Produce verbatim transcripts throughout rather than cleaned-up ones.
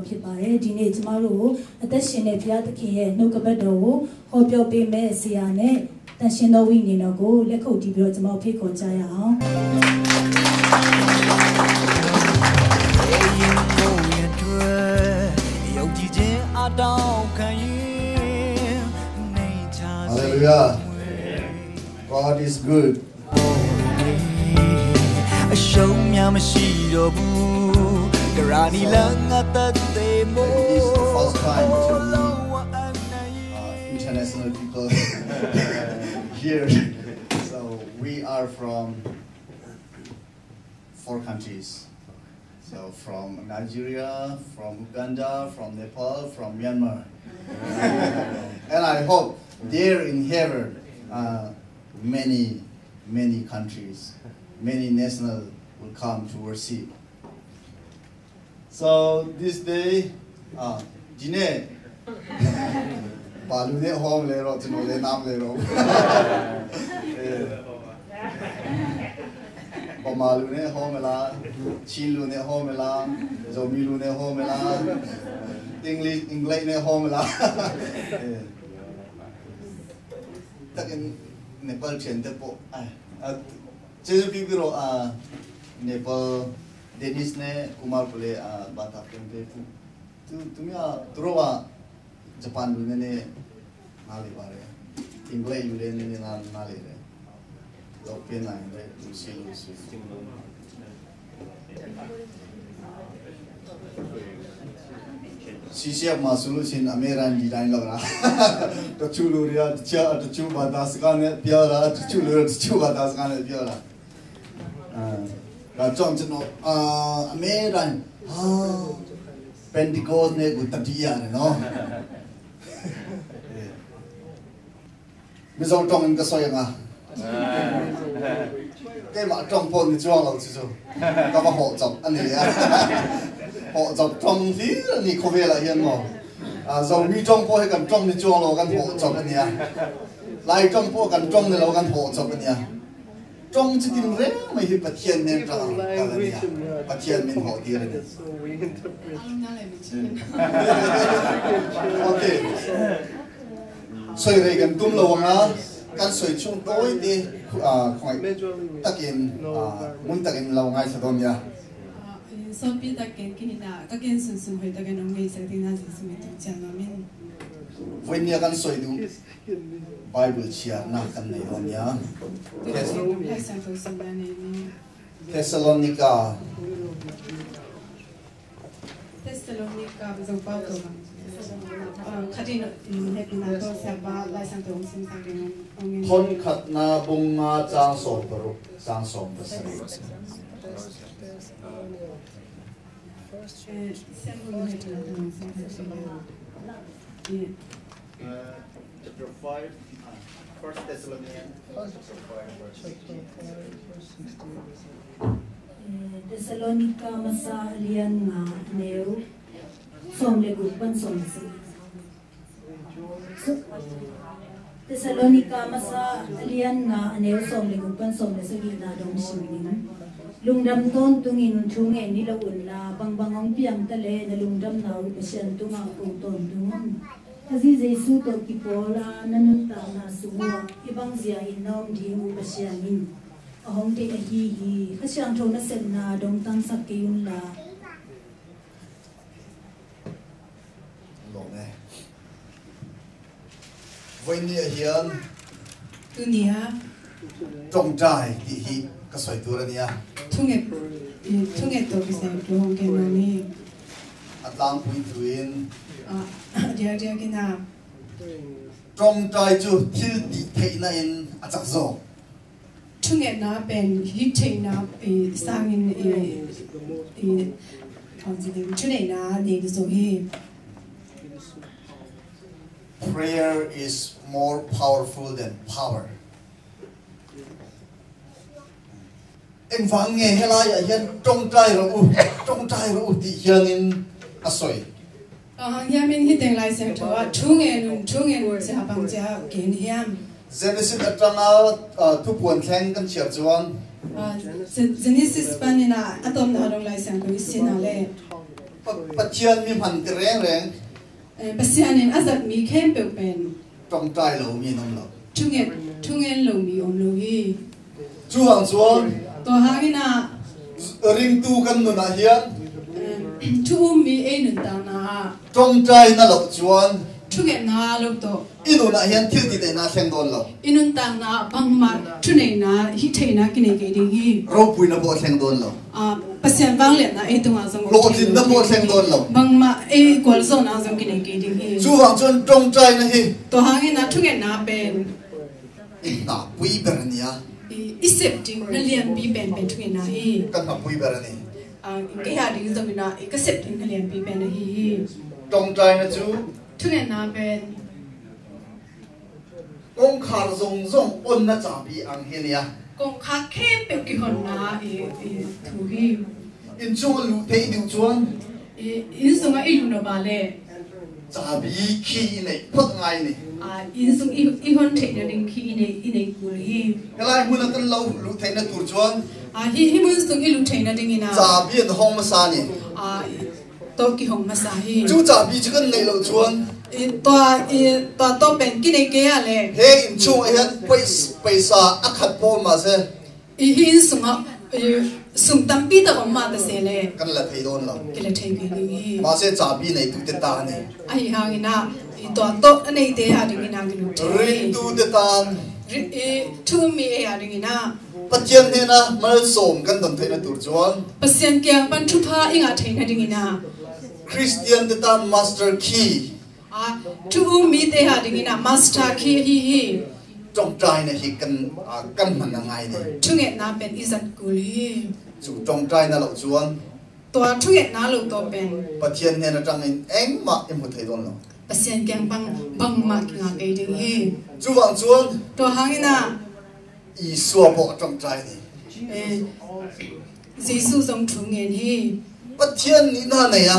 ဖြစ်ပါတယ်။ ဒီနေ့ကျမတို့ကိုအသက်ရှင်တဲ့ဘုရားသခင်ရဲ့နှုတ်ကပတ်တော်ကိုဟောပြောပေးမဲ့ဆရာနဲ့တန်ရှင်သောဝိညာဉ်တော်ကိုလက်ခုပ်တီးပြီးတော့ကျမတို့ဖိတ်ခေါ်ကြရအောင်။ Hallelujah. God is good. အရှုံးများမရှိတော့ဘူး ကရာနီလမ်းငါသက်သေမို့ It is the first time to meet, uh, international people here. So we are from four countries. So from Nigeria, from Uganda, from Nepal, from Myanmar. And I hope there in heaven, uh, many, many countries, many national will come to worship. So this day, uh, ဒီနေ့ ဘာလူနဲ့ဟောမလဲတော့ ကျွန်တော်လည်းနားမလဲတော့ဘူး။ အဲ ဗမာလူနဲ့ဟောမလား၊ ချင်းလူနဲ့ဟောမလား၊ ဇော်မီလူနဲ့ဟောမလား၊ English English နဲ့ဟောမလား။ အဲ တကယ် Nepal ချင်တဲ့ပေါ့။ အဲ အဲ ကျေးဇူးပြုပြီးတော့ အာ Nepal Dennis နဲ့ Kumar ကိုလည်း အာ ဘာသာပြန်ပေးဖို့။ သူ သူများ သူတို့က ဂျပန်လူနည်းနည်းနားလည်ပါတယ်။ အင်္ဂလိပ်လူလည်းနည်းနည်းနား နားလည်တယ်။ လုပ်ပေးနိုင်တဲ့လူရှိလို့ရှိရင်။ ရှေ့ဆက်မှာဆိုလို့ရှိရင် အမြဲတမ်းဒီတိုင်းလုပ်တာ။ တချို့လူတွေက တခြား တချို့ဘာသာစကားနဲ့ပြောတာ၊ တချို့လူတွေက တချို့ဘာသာစကားနဲ့ပြောတာ။ အာ ဒါကြောင့်ကျွန်တော် အာ အမြဲတမ်း အာ Pentecost နေ့ကို သတိရတယ်နော်။ အဲ Mizo တောင်းရင်ကဆွဲငါ။ ကဲမ တောင်းဖို့နေကြောင်းလို့ သူဆို။ ကမ ဟောကြောင်း အနေရ။ ဟောကြောင်း တောင်းသီး နေ ခဝဲလာ ရန်မော်။ အာ ဇော်မီ တောင်းဖို့ ဟဲက တောင်းနေကြောင်းလို့ က ဟောကြောင်း အနေရ။ လိုက် တောင်းဖို့ က တောင်းနေလို့ က ဟောကြောင်း အနေရ။ တောင်းချင်တဲ့ မဟိ ပထျံ နဲ့ တောင်း ကလည်း ရ။ ပထျံ မင်း ဟော ဒီရ။ โอเค ဆွေရည်ကံတုမ်လဝငါ ကံဆွေချုံတိုးတေ အာ ခွိုင် တကင် အာ မုန်တကင်လဝငါ စဒိုမီယာ စောပြတကင်ကိနာ တကင်စွန်စွန် ဟိုတကင် အောင်ငယ်စတင်နာ စီစမီတုံချာနမင် ဝိညာဉ်ကံဆွေဒူ Bible ချာနာ ကံနေ ဒိုမီယာ Thessalonica Thessalonica ပဇော်ပါတော်မှာ ခတိနဟဲပနာတော်ဆရာပါလိုက်ဆံတော်ဦးစင်စာကင်အောင်ငယ် Thon khatna bung nga chang sawm paruk, chang sawm pasarih. ဆရာမဟဲပနာတော်ဦးစင်စာကင် Chapter five, uh, First Thessalonians chapter five, verse sixteen. Thessalonica masa a lian nga a neu sawm le guk pan sawm le sagih. Thessalonica masa a lian nga a neu sawm le guk pan sawm le sagihna dong sim ning. Lungdam tawntungin thu ngen ni lo unla, bangbang hong piang ta le na lungdamna uh Pasian tungah ko tawntung un. Khrih Jesu tawh kipawl a na nuntakna sungah hih bang zia in na om ding uh Pasian in a hong deih ahi hi. Kha Siangtho nasepna dongtangsak kei unla. Lawm e. Voi ni a hian. Tuni a. Ṭawngṭai tih hi ka sawi tur a nia. Thunget, thunget tawh kisai tur hong keng lo ni. A tlangpui tuin. A, diakdiakin a. Ṭawngṭai chu thil tih theihna in a chak zawk. Thungetna pen hih theihna, eh, sangin, eh, eh, thuneihna nei zawk hi. Prayer is more powerful than power. Engvang nge helai ah hian ṭawngṭai rawh u, ṭawngṭai rawh u tih hianin a sawi. Bang hang hiamin hih teng Lai Siangtho ah thu ngen un, thu ngen un cia bang cia gen hiam? Genesis aṭanga, ah, Thupuan thleng kan chhiar chuan. Ah, Gen-, Genesis panin a, a tawpna dong Lai Siangtho i sin a le. Pa-, Pathian mi hman ti rengreng. Eh, Pasian in a zat mi khempeuh pen. Ṭawngṭai lo mi an om lo. Thunget, thungen lo mi om lo hi. Chuvang chuan. Tua hangin ah. Ringtu kan nunah hian. Eh, thu um mi ei nuntakna ah. Ṭawngṭai na loh chuan. Thungetna lo tawh. I nunah hian thil tihneihna a thleng dawn lo. I nuntakna bangmah thuneihna hih theihna kinei kei ding hi. Ropuina pawh a thleng dawn lo. Ah, Pasian vangliatna ei tungah zong. Hlawhtlinna pawh a thleng dawn lo. Bangmah ei kualzawhna zong kinei kei ding hi. Chuvang chuan ṭawngṭaina hi. Tua hangin ah thungetna pen. I hnahpui ber a nia. I, i sep ding na lianpi pen pen thungetna hi. Ka hnahpui ber a ni. Ah, kei a ding zongin ah, i ka sep ding na lianpi pen ahi hi. Ṭawngṭaina chu. Thungetna pen. Kawngkhar zawng zawng awnna chabi ang hi a nia. Kawngkhar khempeuh kihonna i, i thu hi. Inchung luh theih deuh chuan. I, innsungah i luh nop ah leh. Chabi khi i neih phawt ngai ni. Ah, innsung i, i hawn theihna ding khi i neih, i neih kul hi. Helai hmunah kan lo luh theihna tur chuan. Ah, hi, hi hmun sung i luh theihna dingin ah. Chabi an hawng hmasa ni. Ah, tawh kihawng hmasa hi. Chu chabi chu kan neih loh chuan. I, tua, i, tua tawh pen kinei kei ah leh. He inchungah hian pais-, paisa a khat pawh awm mah se. I, hi innsungah, i, sum tampi tak awm mah ta se leh. Kan la thei dawn lo. Kila thei kei ding hi. Mahse chabi neitute tan hi. Ahi hangin ah, i, tua tawh a neite a dingin ah kilut thei. Ringtute tan. Ri-, i, thu um mi ei a dingin ah. Pathian hnena malsawm kan don theihna tur chuan. Pasian kiang pan thupha i ngah theihna dingin ah. Kristiante tan master key. Ah, thu um mite a dingin ah master key hi hi. Ṭawngṭaina hi kan, ah, kan hman a ngai ni. Thungetna pen i zat kul hi. Chu ṭawngṭaina loh chuan. Tua thungetna lo tawh pen. Pathian hnen aṭangin engmah i hmu thei dawn lo. Pasian kiang pan bangmah kingah kei ding hi. Chuvang chuan. Tua hangin ah. Isua pawh a ṭawngṭai ni. Eh, Jesu zong thu ngen hi. Pathian nihna nei a.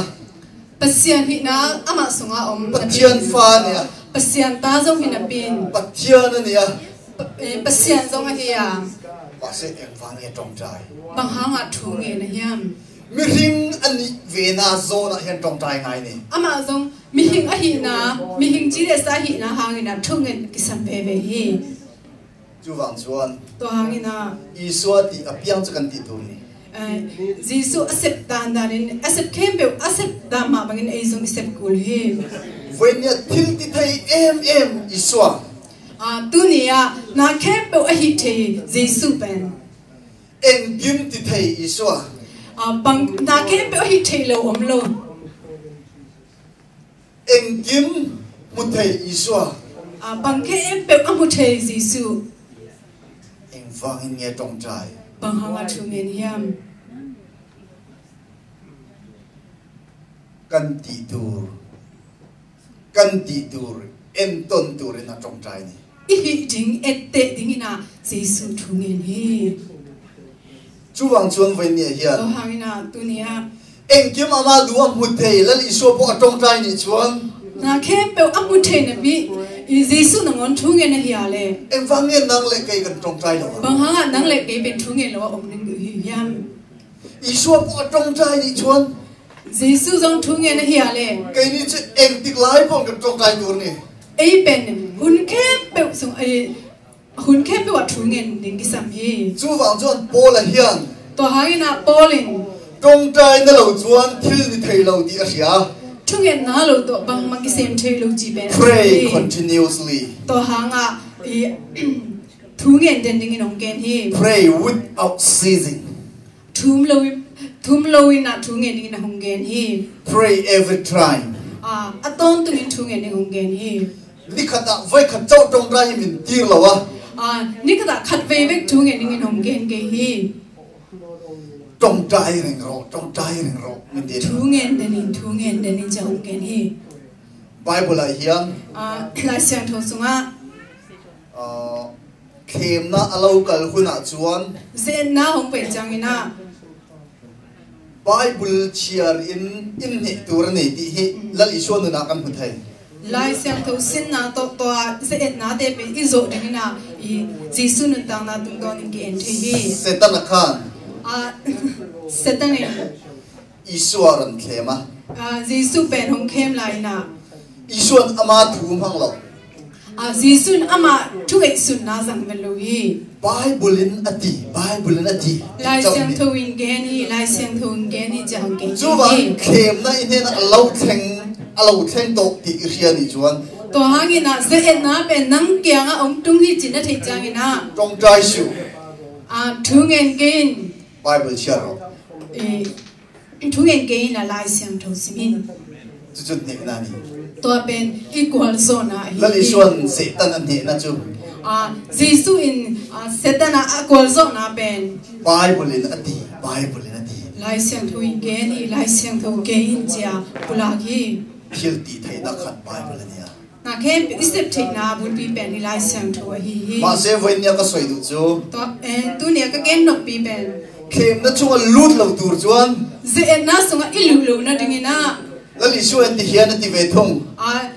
Pasian hihna amah sungah a awm. Pathian fa nei a. Pasian ta zong hi napi in. Pathian a ni a. Pa-, eh, Pasian zong a hi a. Mahse engvang nge ṭawngṭai. Bang hangah thu ngen a hiam? Mihring a nih vena zawnah hian ṭawngṭai ngai ni. Amah zong mihring a hihna, mihring ci leh sa a hihna hangin ah thu ngen kisam veve hi. Chuvang chuan. Tua hangin ah. Isua tih a piang chu kan tih tur ni. Eh, Jesu a sep dan danin, a sep khempeuh, a sep dan mah bangin ei zong i sep kul hi. Vawinia thil ti thei em em Isua. Ah, tuni ah, na khempeuh a hih thei Jesu pen. Engkim ti thei Isua. Ah, bang, na khempeuh a hih theih lo awm lo. Engkim hmu thei Isua. Ah, bang khempeuh a hmu thei Jesu. Engvangin nge ṭawngṭai. Bang hanga thu ngen hiam? Kan tih tur. Kan tih tur. Entawn turin a ṭawngṭai ni. I hih ding etteh dingin ah Jesu thu ngen hi. Chuvang chuan vawinia hian. Tua hangin ah tunia. Engkim ama duh a hmu thei Lal Isua pawh a ṭawngṭai nih chuan. Na khempeuh a hmu thei napi i Jesu nangawn thu ngen a hi a le. Engvang nge nang leh kei kan ṭawngṭai lo a? Bang hangah nang leh kei pen thu ngen lo a awm ding duh hi hiam? Isua pawh a ṭawngṭai nih chuan. Jesu zong thu ngen a hi a le. Keini chu engtik lai pawh kan ṭawngṭai tur ni. Ei pen hun khempeuh sung, ei, hun khempeuh ah thu ngen ding kisam hi. Chuvang chuan Paula hian. Tua hangin ah Paul in. Ṭawngṭaina lo chuan thil ni thei lo tih a hria. Thungetna lo tawh bangmah kisem thei lo cih pen a hria hi. Pray continuously. Tua hangah i, thu ngen den dingin hong gen hi. Pray without ceasing. Thum lo, thum lo in ah thu ngen dingin a hong gen hi. Pray every time. Ah, a tawntungin thu ngen ding hong gen hi. Ni khatah voi khat chauh ṭawngṭai hi min tir lo a. Ah, ni khatah khat vei vek thu ngen dingin hong gen kei hi. Ṭawngṭai reng rawh, ṭawngṭai reng rawh min tir. Thu ngen denin, thu ngen denin ci hong gen hi. Bible ah hian. Ah, Lai Siangtho sungah. Ah, Thlemna a lo kal hunah chuan. Ze-etna hong pei ciangin ah. Bible chhiar in, in hneh tur a nei tih hi Lal Isua nunah kan hmu thei. Lai Siangtho sinna tawh tawh a ze-etnate pei i zawh dingin ah i Jesu nuntakna tungtawnin ki-en thei hi. Setana khan. Ah, Setanin. Isua rawn thlem a. Ah, Jesu pen hong khem lai-in ah, Jesu in ama thu mang lo. Ah, Jesu in ama thungeihsutna zang vet lo hi. Bible in a ti, Bible in a ti. Lai Siangtho in gen hi, Lai Siangtho in gen hi ci-a hong gen hi. Cuvang khemna i hnenah a lo thleng, a lo thleng tawh ti i hria ni cuan. Tua hangin ah ze-etna pen nang kiangah hong tung hi ci na theih ciangin ah, ṭawngṭai suh. Ah, thu ngen kei in. Bible siar rawh. Eh, thu ngen kei in a Lai Siangtho sim in. Cucu hnehna ni. Tua pen i gualzawhna hi. Lal Jesu in Satan a hnehna cu. Ah, Jesu in, ah, Satan a, a gualzawhna pen. Bible in a ti, Bible in a ti. Lai Siangtho in gen hi, Lai Siangtho gen hi ci-a pulak hi. Thil ti theihna khat Bible a ni a. Na khempeuh i sep theihna a bulpi pen i Lai Siangtho ahi hi. Mahse, vawinia ka sawi duh cu. Tua, eh, tunia ka gen noppi pen. Khemna chungah lut lo tur cuan. Ze-etna sungah i lut loh nadingin ah. Lal Jesu in ti hian a ti ve thung. Ah,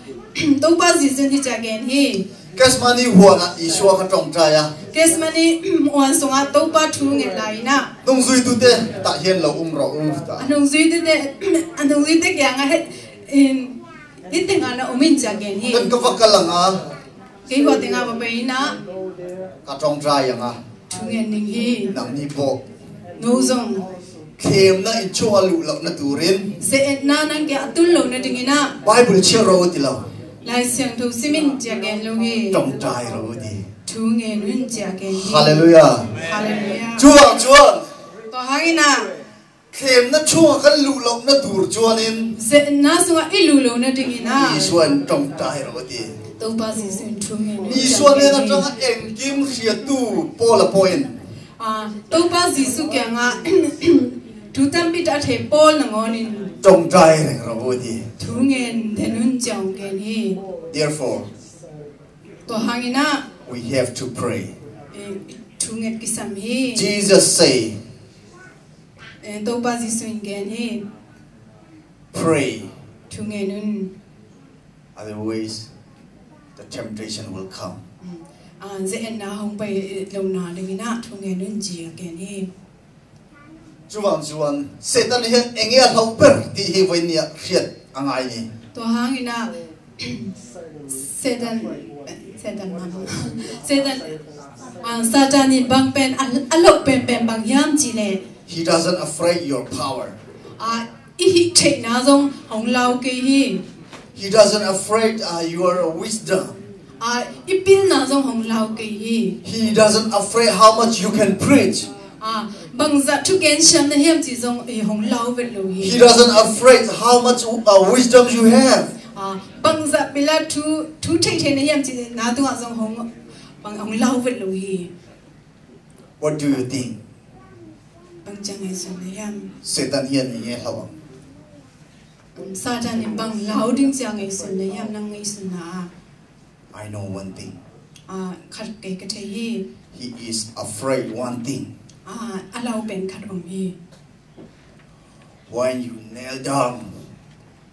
Topa Jesu in hi ci-a gen hi. Gethsemane huanah Jesu a ka ṭawngṭai a. Gethsemane huan sungah Topa thu ngen lai-in ah. Nungzuitute tah hian lo um rawh u ta. A nungzuitute, a nungzuite kiangah he, in, Hih tengah na om in ci-a gen hi. Kan ka va kal ang a. Kei hua tengah va pai in ah. Ka ṭawngṭai ang a. Thu ngen ning hi. Nangni pawh. No zong. Khemna in chungah luh lohna turin. Ze-etna nang kiang a tul loh nadingin ah. Bible chir rawh u ti lo. Lai Siangtho sim in ci-a gen lo hi. Ṭawngṭai rawh u ti. Thu ngen un ci-a gen hi. Halleluiah. Halleluiah. Cuvang cuan. Tua hangin ah. Khemna chungah kan luh lohna tur cuanin. Ze-etna sungah i luh loh nadingin ah. Jesu in ṭawngṭai rawh u ti. Topa Jesu in thu ngen un. Jesu ci-a nen a gen hi. Tangah engkim hriattu Paul a pawh in. Ah, Topa Jesu kiangah thu tampi tak a thei Paul nangawnin. Ṭawngṭai reng rawh u ti. Thu ngen den un ci-a hong gen hi. Therefore, tua hangin ah. We have to pray. Eh, thu nget kisam hi. Jesus say, Eh, Topa Jesu in gen hi. Pray. Thu ngen un. Otherwise, the temptation will come. Mm. Ah, ze-etna hong pai loh nadingin ah thu ngen un ci-a gen hi. Cuvang cuan Satan hian enge a hloh ber ti hi vawinia hriat a ngai ni. Tua hangin ah Satan, Satan man. Satan, ah, Satan in bang pen a, a loh penpen bang hiam cih leh. He doesn't afraid your power. Ah, i hih theihna zong hong lau kei hi. He doesn't afraid, uh, your wisdom. Ah, i pilna zong hong lau kei hi. He doesn't afraid how much you can preach. Ah, bangzah thugen siam na hiam cih zong, eh, hong lau vet lo hi. He doesn't afraid how much, uh, wisdom you have. Ah, bangzah pila thu, thu theithei na hiam cih na tungah zong hong, bang hong lau vet lo hi. What do you think? Bang ci-a ngaihsun na hiam? Satan hian enge hloh ang? Satan in bang lau ding ci-a ngaihsun na hiam, nang ngaihsunna ah? I know one thing. Ah, khat kei ka thei hi. He is afraid one thing. Ah, a lau pen khat om hi. When you kneel down,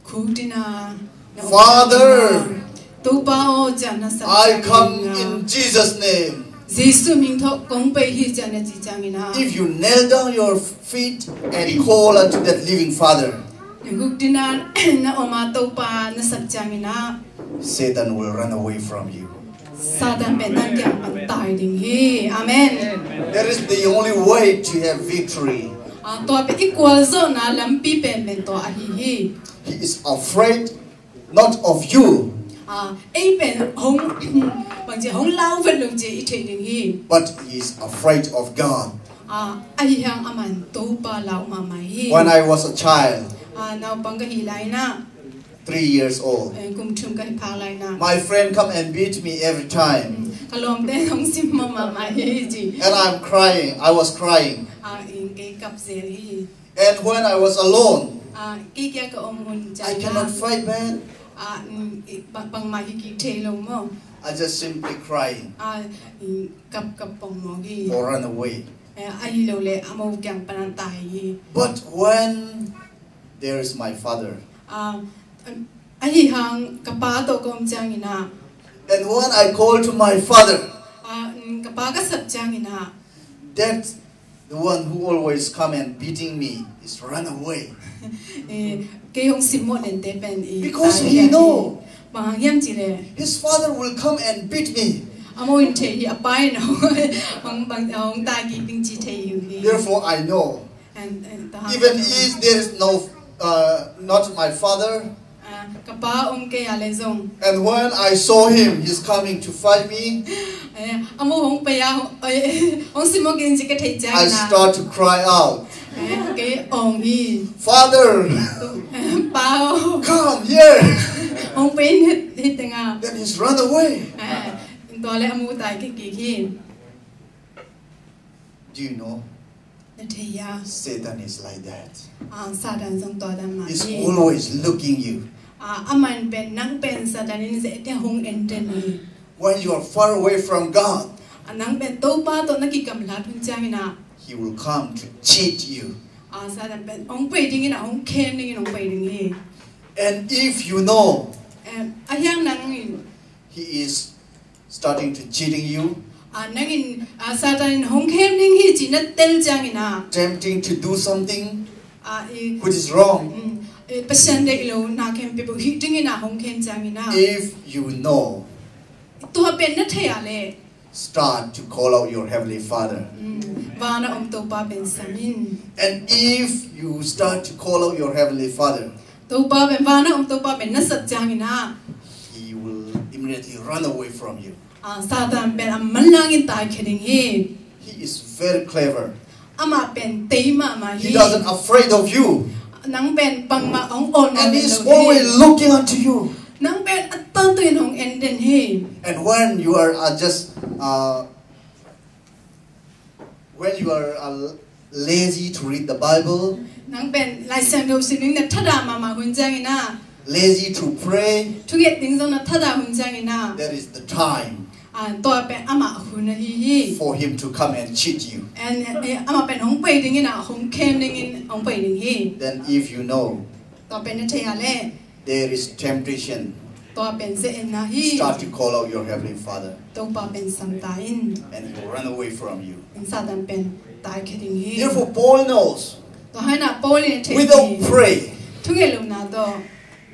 khukdin a, na om Father, Topa aw, ci-a na sap ciangin a, I come in Jesus' name. Jesu min tawh kong pai hi, ci-a na cih ciangin a. If you kneel down your feet and call unto that living Father, na khukdin a, na om a Topa na sap ciangin a. Satan will run away from you. Satan pen nang kiang pan tai ding hi. Amen. That is the only way to have victory. Ah, tua pen i gualzawhna lampi pen pen tua ahi hi. He is afraid not of you. Ah, ei pen hong, bang ci, hong lau vet lo ci i theih ding hi. But he is afraid of God. Ah, ahi hang aman Topa lau mahmah hi. When I was a child, ah, naupang ka hih lai-in ah. Three years old. Eh, kum thum ka hi phak lai-in ah. My friend come and beat me every time. Mm, ka lawmte hong simmawh mahmah hi ci. And I'm crying. I was crying. Ah, in kei kap zel hi. And when I was alone, ah, kei kia ka om hun ciangin ah. I cannot fight back. Ah, mm, i, bang, bangmah hi kik thei lo maw. I just simply crying. Ah, in kap kap pongmawk hi. Or run away. Eh, ahi lo leh a mo kiang pan a tai hi. But when there is my father. Ah, ahi hang ka pa tawh ka om ciangin ah. And when I call to my father, ah, mm, ka pa ka sap ciangin ah. That The one who always come and beating me is run away. Eh, kei hong simmawh den te pen i Because he know. Bang hang hiam cih leh his father will come and beat me. Amau in thei hi, a pa in hong, hong bang, hong tai kik ding ci thei hi. Therefore I know. And, and even if there is no, uh, not my father, ah, ka pa om kei a leh zong. And when I saw him, he's coming to fight me. Eh, amau hong pai a, hong, eh, hong simmawh kik ding ci ka theih ciangin ah, I start to cry out. Eh, kei awng hi. Father, Pa aw. Come here. Hong pai in hi, hi teng a. Then he's run away. Eh, tua leh amau tai kik kik hi. Do you know? Na thei hia? Satan is like that. Ah, Satan zong tua dan mah hi. He's always looking you. Ah, aman pen, nang pen Satan in zeh te hong en den hi. When you are far away from God, ah, nang pen Topa tawh na kigamlat hun ciangin ah, he will come to cheat you. Ah, Satan pen hong pai dingin ah, hong khem dingin hong pai ding hi. And if you know, em, a hiang nang in, he is starting to cheating you. Ah, nang in, ah, Satan in hong khem ding hi ci na tel ciangin ah, tempting to do something, ah, i, which is wrong. Mm, eh, Pasian deih lo na khempeuh hih dingin ah hong khem ciangin ah. If you know, tua pen na thei a leh, start to call out your Heavenly Father. Mm, van a om Topa pen sam in. And if you start to call out your Heavenly Father, Topa pen, van a om Topa pen na sat ciangin ah, he will immediately run away from you. Ah, Satan pen a manlang in taikhia ding hi. He is very clever. Amah pen tei mahmah hi. He doesn't afraid of you. Nang pen bangmah hong awl mah lo hi. And he's always looking unto you. Nang pen a tawntung in hong en den hi. And when you are, uh, just, uh, when you are, uh, lazy to read the Bible, nang pen Lai Siangtho sim ding na thadah mahmah hun ciangin ah, lazy to pray, thunget ding zong na thadah hun ciangin ah, that is the time, ah, tua pen amah hun ahi hi, for him to come and cheat you. And, eh, amah pen hong pai dingin ah, hong khem dingin hong pai ding hi. Then if you know, tua pen na thei a leh, there is temptation, tua pen zeh enna hi. Start to call out your Heavenly Father. Topa pen sam ta in. And he will run away from you. Satan pen taikhia ding hi. Therefore, Paul knows. Tua hangin ah Paul in a thei hi. Without pray, thunget lohna tawh,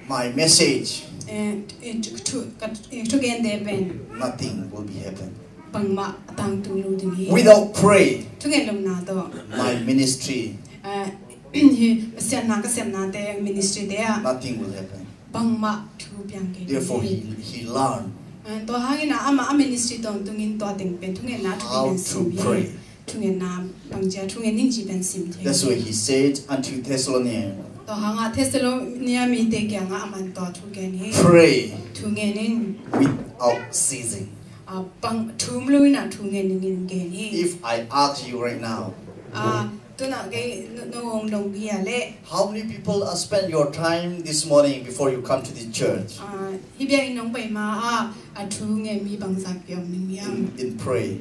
my message, eh, eh, thu, thu, ka, eh, thugente pen, nothing will be happen. Bangmah a tangtung lo ding hi. Without pray, thunget lohna tawh, my ministry, eh, hi, Pasian na ka semnate, ministry te ah, nothing will happen. Bangmah thu piang kei ding hi. Therefore, he, he learned, eh, tua hangin ah amah a ministry tawntungin tua teng pen thungetna thupina sim hi. How to pray. Thungetna bangci a thunget ning ci pen sim thei. That's why he said unto Thessalonians, tua hangah Thessalonia mite kiangah aman tua thu gen hi. Pray. Thungen in. Without ceasing. Ah, bang thum lo in ah thungen dingin gen hi. If I ask you right now, ah, tu-in ah kei no, no hong dong hi a leh, how many people, uh, spend your time this morning before you come to the church? Ah, hih biakinn hong pai ma-ah a thu ngen mi bangzah peuh om ding hiam? In, in pray.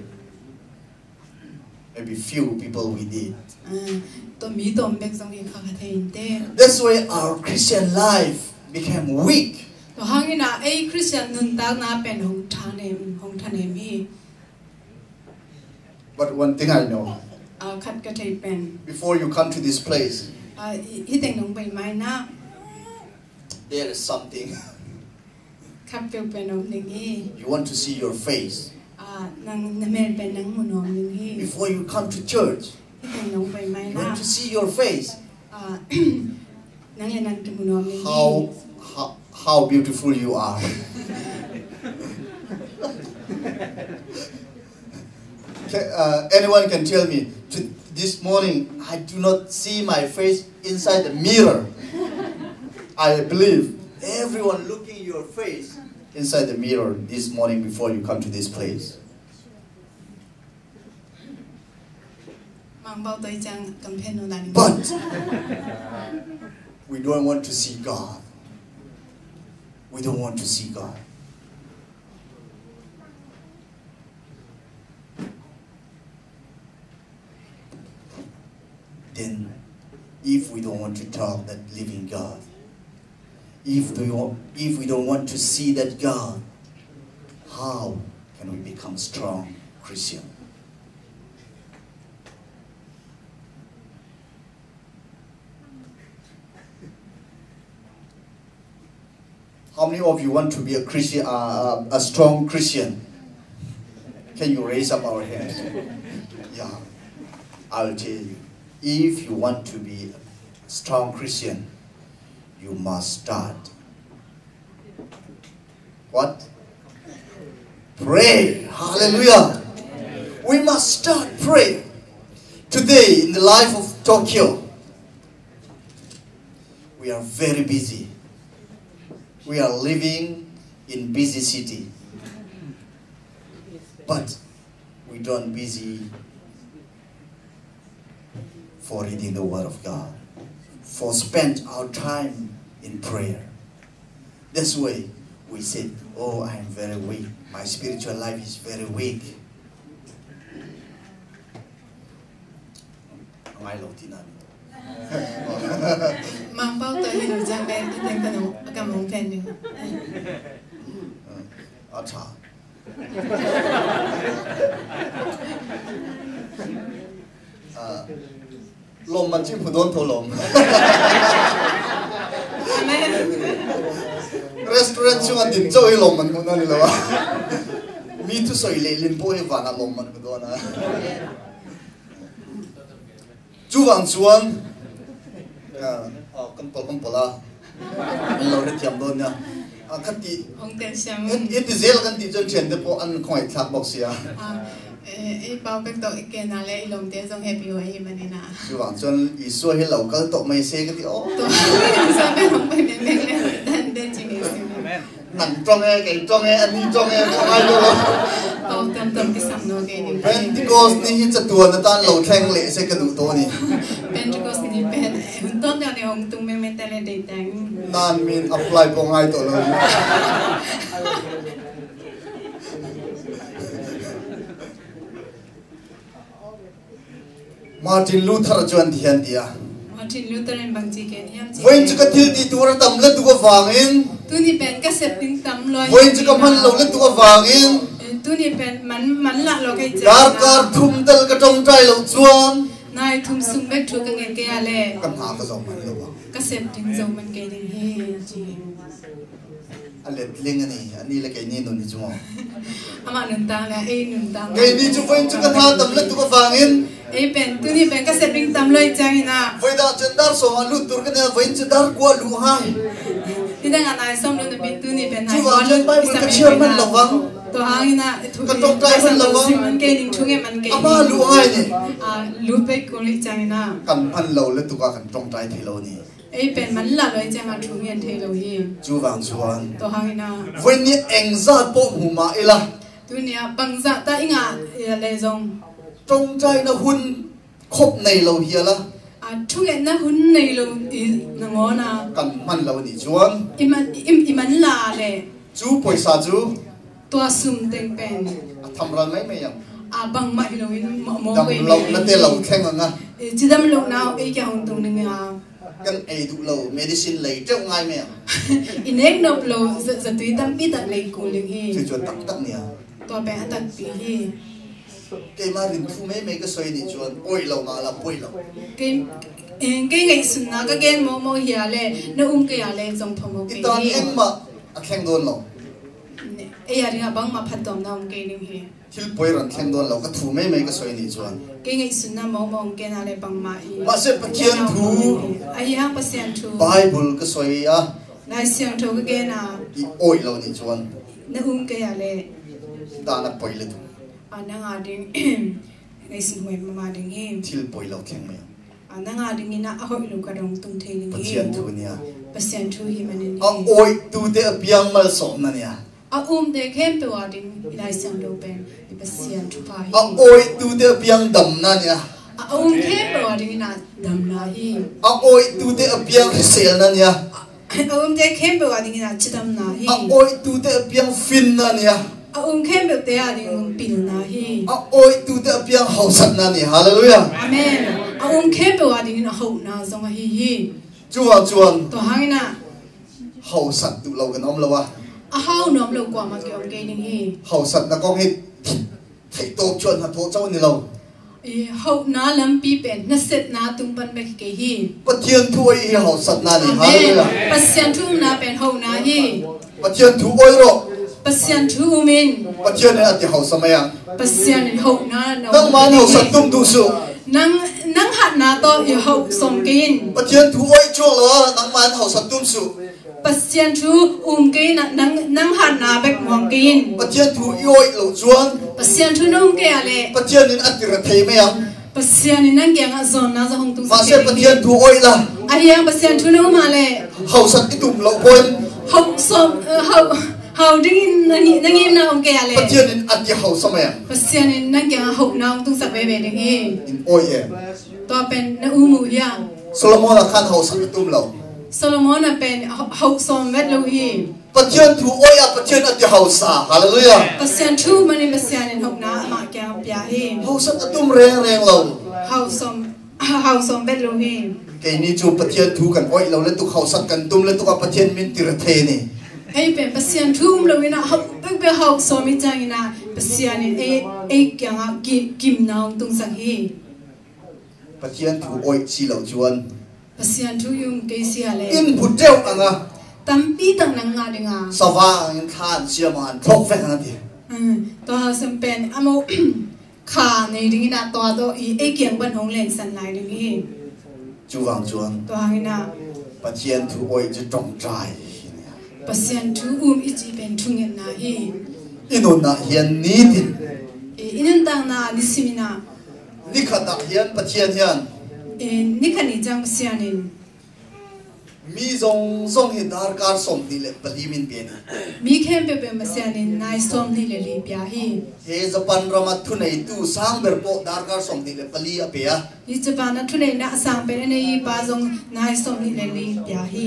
Maybe few people we did. Ah, tua mi tawm bek zong hi kha ka thei inteh. That's why our Christian life became weak. Tua hangin ah ei Christian nuntakna pen hong thanem, hong thanem hi. But one thing I know. Ah, khat ka thei pen, before you come to this place, ah, hi, hih teng nong pai ma-in ah, there is something. Khat peuh pen om ding hi. You want to see your face. Ah, nang, na mel pen nang mu nuam ding hi. Before you come to church, hih teng nong pai ma-in ah, you want to see your face. Ah, nang le nang kimu nuam ding hi. How, how, how beautiful you are. Ca-, uh, anyone can tell me, "To-, this morning, I do not see my face inside the mirror." I believe everyone looking your face inside the mirror this morning before you come to this place. Mangbaw toi ciang kamphen no dan. But we don't want to see God. We don't want to see God. Then, if we don't want to talk that living God, if we want, if we don't want to see that God, how can we become strong Christian? How many of you want to be a Christian, uh, a strong Christian? Can you raise up our hands? Yeah, I'll tell you. If you want to be a strong Christian, you must start. What? Pray. Hallelujah. We must start pray. Today, in the life of Tokyo, we are very busy. We are living in busy city. But we don't busy for reading the Word of God, for spend our time in prayer. That's why we said, "Oh, I am very weak. My spiritual life is very weak." Ngai lo tina. Mangpau to ni lo jang ben, iten ka no, ka mong pen ni. Acha. Ah, lawm man cih hmu dawn tho lawm. Amen. Restaurant sungah din cawh hi lawm man hmu nawn lo a. Mi thusoi leh lim pawh hi vanah lawm man hmu dawn a. Cuvang chuan, ah, ah, kan pawl, kan pawl a. An lo hrethiam dawn nia. Ah, kan ti, hong tel siam. Hiti zel kan tih chuan ṭhiante pawh an khawngaihthlak bawk sia. Ah, eh, i pau bek tawh i kena le i lawmte zong happy hoih hi manin a. Cuvang chuan Isua hi lo kal tawh mai se ka ti aw. Tawh, Isua bek hong pai meng meng le, dan de chi ngei si. Amen. Nang ṭawng e, kei ṭawng e, ani ṭawng e, kawng ai lo. Tawm tam tam kisam naw kei ding. Pentecost ni hi chatuan atan lo thleng leh se ka duh tawh a ni. Pentecost ni pen, hun tawn deuh ni hong tung meng meng te le dei teng. Nan min apply pawh ngai tawh lo. Martin Luther chuan ti hian ti a. Martin Luther in bang chi ken hiam chi. Vawiin chu ka thil tih tur a tam lutuk avangin. Tuni pen ka sep ding tam lo. Vawiin chu ka hman lo lutuk avangin. Eh, tuni pen man, man lah lo kei che. Darkar thum tal ka ṭawngṭai lo chuan. Nai thum sung bek thu ka ngen kei a le. Ka hna ka zawm man lo a. Ka sep ding zo man kei ding hi chi. A let ling a ni, a ni le keini nun hi chu maw? Amah nun tang le, ei nun tang. Keini chu vawiin chu ka hna tam lutuk avangin. Ei pen, tuni pen ka sep ding tam lo i ciangin a. Vawi dah chuan dar sawm a lut tur ka nia, vawiin chu dar kua luh hai. Nidang a nai sawm lut napi tuni pen nai kua lut i sam man lo vang. Tua hangin a, thu ka ṭawngṭai man lo vang. Sim man kei ning thu nge man kei. Amah luh hai ni. A, lut pek kul i ciangin a. Kan hman lo lutuk a kan ṭawngṭai thei lo ni. Ei pen man lah lo i ciangin thu ngen thei lo hi. Chuvang chuan. Tua hangin a. Vawiin ni engzat pawh hmu mah ila. Tuni a bangzah ta i ngah le zong. Ṭawngṭaina hun khop nei lo hi ala. A, thungetna hun nei lo i nangawn a. Kan hman lo ni chuan. I man, i, i man lah le. Chu pawisa chu. Tua sum teng pen. A thamral mai mai ang. A bangmah hi loin mawh mawh. Dam lo na te lo thleng ang a. E, cidam lo na ei kia hong tung ning a. Kan ei duh lo, medicine lei teuh ngai mai ang. I nek nop lo, za, zatui tampi tak lei kul ding hi. Chu chu a tak tak nia. Tua pen a takpi hi. Keimah rin thu mai mai ka sawi nih chuan, pawi lo mah la, pawi lo. Kei, eh, kei ngaihsunna ka gen mawh mawh hi a le, na um kei a le, zong phamawh kei hi. I tan engmah a thleng dawn lo. Ei a dingah bangmah phattuamna um kei ding hi. Thil pawi ran thleng dawn lo, ka thu mai mai ka sawi nih chuan. Kei ngaihsunna mawh mawh hong kena le bangmah hi. Mahse, Pathian thu. Ahi hang Pasian thu. Bible ka sawi a. Lai Siangtho ka kena. I awih lo nih chuan. Na um kei a le. Dana pawi le tu. A, nanga ding. Ngaihsun huai mama ding hi. Thil pawi lo thleng mai. A, nanga dingin a hoih lo ka dong tung thei ding hi. Pathian thu nia. Pasian thu hi manin hi. A awih tute a piang malsawmna nia. A umte khempeuh a ding i Lai Siangtho pen i Pasian thupha hi. A awih tute a piang damna nia. A, a um khempeuh a dingin a damna hi. A awih tute a piang hriselna nia. A, a umte khempeuh a dingin a cidamna hi. A awih tute a piang finna nia. A um khempeuhte a dingin pilna hi. A awih tute a piang hausatna nia. Halleluiah. Amen. A um khempeuh a dingin a hohna zong ahi hi. Chuvang chuan. Tua hangin a. Hausat duh lo kan awm lo a. A hau nuam lo kuamah kiawm kei ding hi. Hausatna kawng hi theih tawp chuan hnathawh chauh a ni lo. I hauhna lampi pen nasetna tung pan bek hi kei hi. Pathian thu oih hi hausatna ni. Amen. Hallelujah. Pasian thu umna pen hauhna hi. Pathian thu oih rawh. Pasian thu um in. Pathian in a ti hausa mai ang. Pasian in hauhna na um. Nangman hausat tum duh suh. Nang, nang hatna tawh i hauh sawm kei in. Pathian thu oih cuang lo a, nangman hausat tum suh. Pasian thu um kei in a, nang, nang hatna bek muang kei in. Pathian thu i oih loh cuan. Pasian thu na um kei a leh. Pathian in a ti rethei mai ang. Pasian in nang kiangah zawnna zong hong tungsak kei ding hi. Mahse Pathian thu oih la. Ahi hang Pasian thu na um a leh. Hausat i tum loh poi. Hauh sawm, eh, hauh, hauh dingin na ngi-, na ngimna om kei a leh. Pathian in a ti hausa mai ang. Pasian in nang kiangah hauhna hong tungsak veve ding hi. In oih e. Tua pen na um uh hiam? Solomon a khan hausat a tum lo. Solomon a pen hau-, hauh sawm vet lo hi. Pathian thu oih a Pathian a ti hausa. Hallelujah. Pasian thu manin Pasian in hauhna amah kiang pia hi. Hausat a tum rengreng lo. Hauh sawm, hauh sawm vet lo hi. Keini cu Pathian thu kan oih lo le tuk hausat kan tum le tuk a Pathian min ti rethei ni. Ei pen Pasian thu um lo in a hauh bekbek hauh sawm i ciangin a Pasian in ei, ei kiangah ki-, kimna hong tungsak hi. Pathian thu oih si lo cuan. Pasian thu i um kei si a leh. In bu deuh ang a. Tampi tak nang ngah ding a. Savang in khan siam ang an thok vek ang a ti. Hmm, tua hauh sawm pen a mo kha nei dingin a tua tawh i ei kiang pan hong lensan lai ding hi. Cu vang cuan. Tua hangin a. Pathian thu oih cu ṭawngṭai hi ni a. Pasian thu um i cih pen thungetna hi. I nunna hian nitin. I, i nuntakna nisimin a. Nikhat ah hian Pathian hian. Eh, nikhat ni ciang Pasian in. Mi zong zong hi darkar sawmhnih le pali min pia ni. Mi khempeuh pen Pasian in nai sawmhnih le li pia hi. He Japan ram ah thuneitu sang ber pawh darkar sawmhnih le pali a pia. Hi Japan ah thuneihna a sang pen a nei pa zong nai sawmhnih le li pia hi.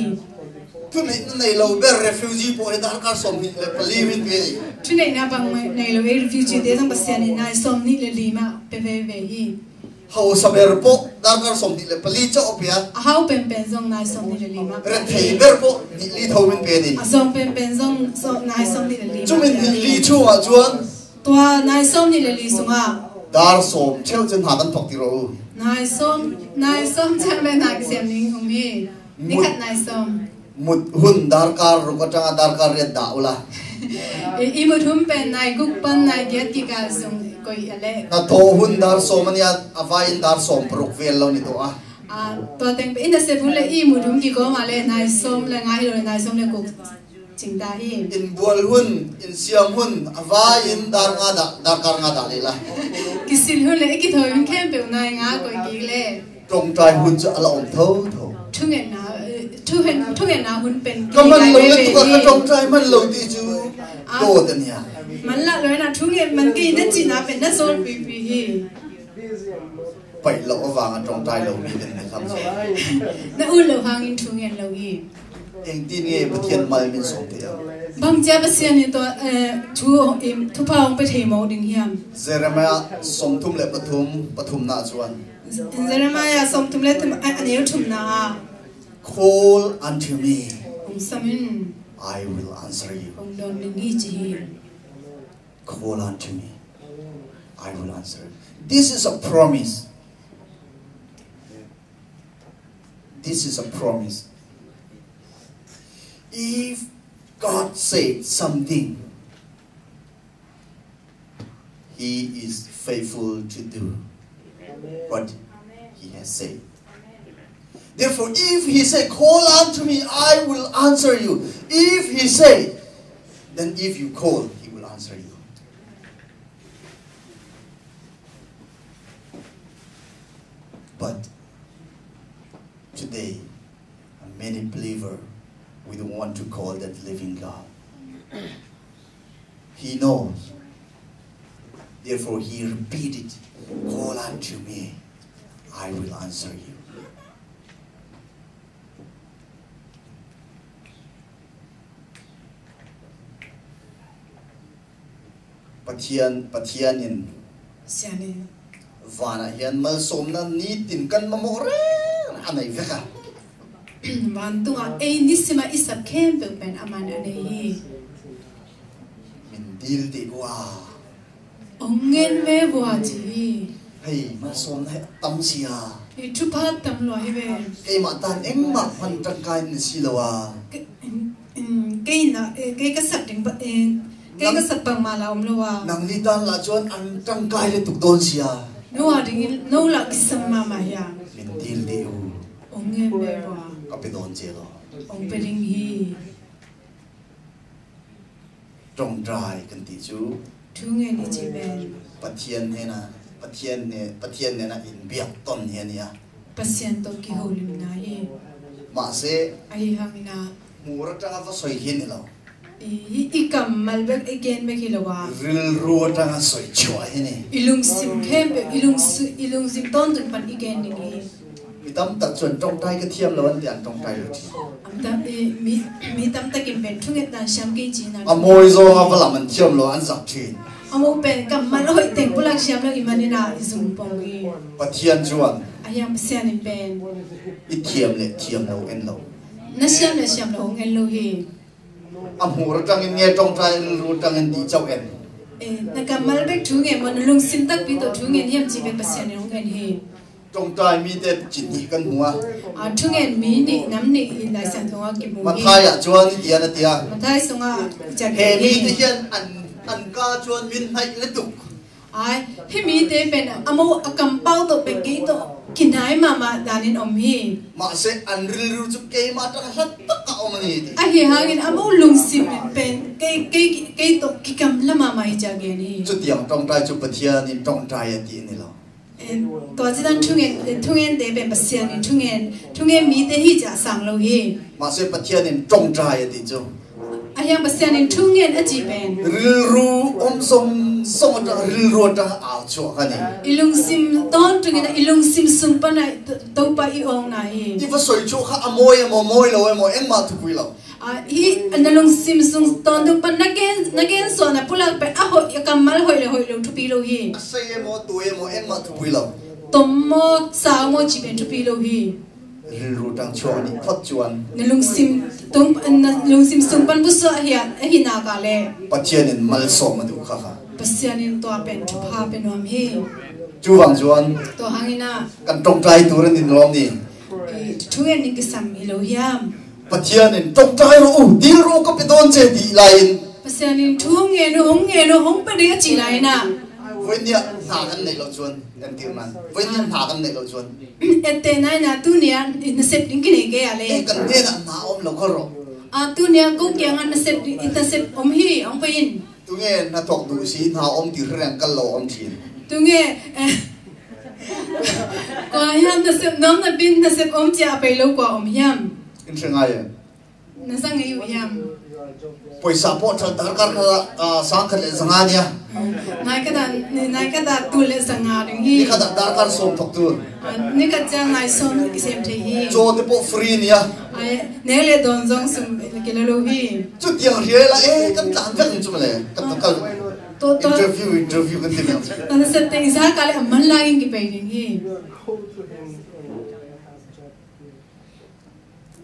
Thuneihna nei lo ber refugee pawh hi darkar sawmhnih le pali min pia hi. Thuneihna bang nei lo ei refugee te zong Pasian in nai sawmhnih le li mah pia veve hi. Hausa ber pawh darkar sawmhnih le pali cawh a pia. A hau penpen zong nai sawmhnih le li mah. Rethei ber pawh nih li tho min pia ni. A zawng penpen zong, zong nai sawmhnih le li mah. Cumin nih li chungah cuan. Tua nai sawmhnih le li sungah. Dar sawm cheu cun hna kan thok ti ro. Nai sawm, nai sawm ciang le hna kisiam ning um hi. Nikhat nai sawm. Mut hun darkar ruk aṭanga darkar riat dah uhla. I, i mut hun pen nai guk pan nai giat kikal sung koih a leh. Na thaw hun dar sawm a nih a, a vai in dar sawm paruk vel lo ni tawh a. Ah, tua teng pen i nasep hun le i mut hun kikawm a leh nai sawm le nga hi lo le nai sawm le guk cing ta hi. In bual hun, in siam hun, a vai in dar nga dah, darkar nga dah leh la. Kisil hun le i kithawi hun khempeuh nai nga koih kik leh. Ṭawngṭai hun cu a la om thotho. Thungetna, eh, thungen-, thungetna hun pen ka man lo le tuka ka ṭawngṭai man lo ti cu dawt a nia. Man lah lo na thungen man kei na cihna pen na zawl pipi hi. Paih lo avanga ṭawngṭai lo mi pen na kham zaw. Na ut lo hangin thungen lo hi. Engtin nge Pathian mal min sawm thei a? Bangcia Pasian in tua, eh, thu, em, thupha hong pe thei maw ding hiam? Jeremiah sawmthum le pathum, pathumna cuan. Jeremiah sawmthum le thum, a, a neu thumna ah. Call unto me. Hong sam in. I will answer you. Hong dawn ding hi ci hi. Call unto me. I will answer. This is a promise. This is a promise. If God said something, He is faithful to do what He has said. Therefore, if He said, "Call unto me, I will answer you." If He said, then if you call, He will answer you. But today, many believers, we don't want to call that living God. He knows. Therefore, he repeated, "Call unto me, I will answer you." Pathian, Pathian in Pasian in vanah hian malsawmna nitin kan mamawh reng a nei vek a. Vantungah ei nisima i sap khempeuh pen aman a nei hi. Min dil dih vua. Hong ngen ve vua ci hi. Hei, malsawmna hi a tam sia. Hi thupha tam lua hi ve. Keimah tan engmah hman tangkai na si lo a. Ke-, in, in, kei na, eh, kei ka sak ding ba, eh, kei ka sak bangmah la om lo a. Nang li tan lah cuan an tangkai le tuk dawn sia. No a dingin, no lah kisam mahmah hi a. Min dil dih uh. Ong ngen ve ua. Ka pe dawn cia lo. Ong pe ding hi. Ṭawngṭai kan ti cu. Thu ngen i ci pen. Pathian hnena, Pathian hne, Pathian hnena in biak ton hi a ni a. Pasian tawh kiholimna hi. Mahse. Ahi hangin a. Hmur aṭanga va soi hi ni lo. I, i, i kammal bek i gen bek hi lo a. Rilru aṭanga soi chuah hi ni. I lungsim khempeuh, i lungsi-, i lungsim tawntung pan i gen ding hi. Mi tamtak cuan ṭawngṭai ka thiam lo an ti an ṭawngṭai lo ṭhin. Am tam, eh, mi, mi tamtak in pen thungetna siam kei cihna. A mawi zawnga va lam an thiam lo an zak ṭhin. A mawi pen kammal hoih teng pulak siam lo i manin a i zum pong hi. Pathian cuan. Ahi hang Pasian in pen. I thiam le thiam lo en lo. Na siam le siam lo hong en lo hi. A hmur aṭangin nge ṭawngṭai rilru aṭangin dih cauh en. Eh, na kammal bek thu ngen maw, na lungsim takpi tawh thu ngen hiam cih bek Pasian in hong en hi. Ṭawngṭai mite ci hnih kan hmu a. Ah, thu ngen mi nih, nam nih i Lai Siangtho ah kimu hi. Matthai ah cuan i ti a na ti a. Matthai sungah i ciah hi. He mite hian an, an ka cuan min hnaih le tuk. Ai, hih mite pen a mo a kampau tawh pen kei tawh kinai mahmah danin om hi. Mahse an rilru cu keimah tang hlat takah om a ni ti. Ahi hangin a mo lungsim pen kei, kei, kei tawh kigamla mahmah hi ci a gen hi. Cutiang ṭawngṭai cu Pathian in ṭawngṭai a ti a ni lo. Eh, tua cidan thungen, eh, thungente pen Pasian in thungen, thungen mite hi ci a sang lo hi. Mahse Pathian in ṭawngṭai a ti cu. Ahi hang Pasian in thungen a cih pen. Rilru om zongzong aṭang, rilru aṭang a au chuah kha ni. I lungsim tawntungin a, i lungsim sung pan a To-, Topa i awngna hi. I va soi chuah kha a mawi emaw, mawi lo emaw, engmah thupui lo. Ah, hi na lungsim sung tawntung pan na gen, na gen suahna pulak pen a hoih, a kammal hoih le hoih lo thupi lo hi. A sei emaw, a tuai emaw, engmah thupui lo. Tom maw, sau maw cih pen thupi lo hi. Rilru tang chuang nih phot cuan. Na lungsim tung, na lungsim sung pan busuah ahi a, ahi nak ah le. Pathian in malsawm a duh kha kha. Pasian in tua pen thupha pe nuam hi. Cuvang cuan. Tua hangin a. Kan ṭawngṭai tur an in lawm ni. Eh, thu ngen ning kisam hi lo hiam? Pathian in ṭawngṭai rawh u, dil rawh u ka pe dawn ce dih lai-in. Pasian in thu ngen u, hong ngen u, hong pe ding a cih lai-in a. Voi nia hna kan neih lo cuan. Kan tir nan. Voi nih hna kan neih lo cuan. Ette nai na tu nih a nasep ding kinei kei a le. Eh, kan hnenah hna om lo kha rawh. Ah, tu nih a ko kiangah nasep ding, nasep om hi, hong pei in. Tunge na thawk duh si hna om ti reng kal lo om thin. Tunge, eh, kua hiam nasep nuam na bin nasep om cia a pei lo kua om hiam? In hre ngai e. Na za ngei uh hiam? Poisa pawh thal darkar khat ah, ah, sang khat le zanga nia. Nai khat ah, nai khat ah tul le zanga ding hi. Ni khat ah darkar sawm thawk tul. Ah, ni khat ciang nai sawm kisem thei hi. Caw te pawh free nia. Ai, nek le dawn zong sum kila lo hi. Cutiang rial ah, eh, kan tlan vek in cu male. Kan tlan kal. To, to. Interview, interview kan ti vek. Kan sep teng za ka le a man lai in kipei ding hi.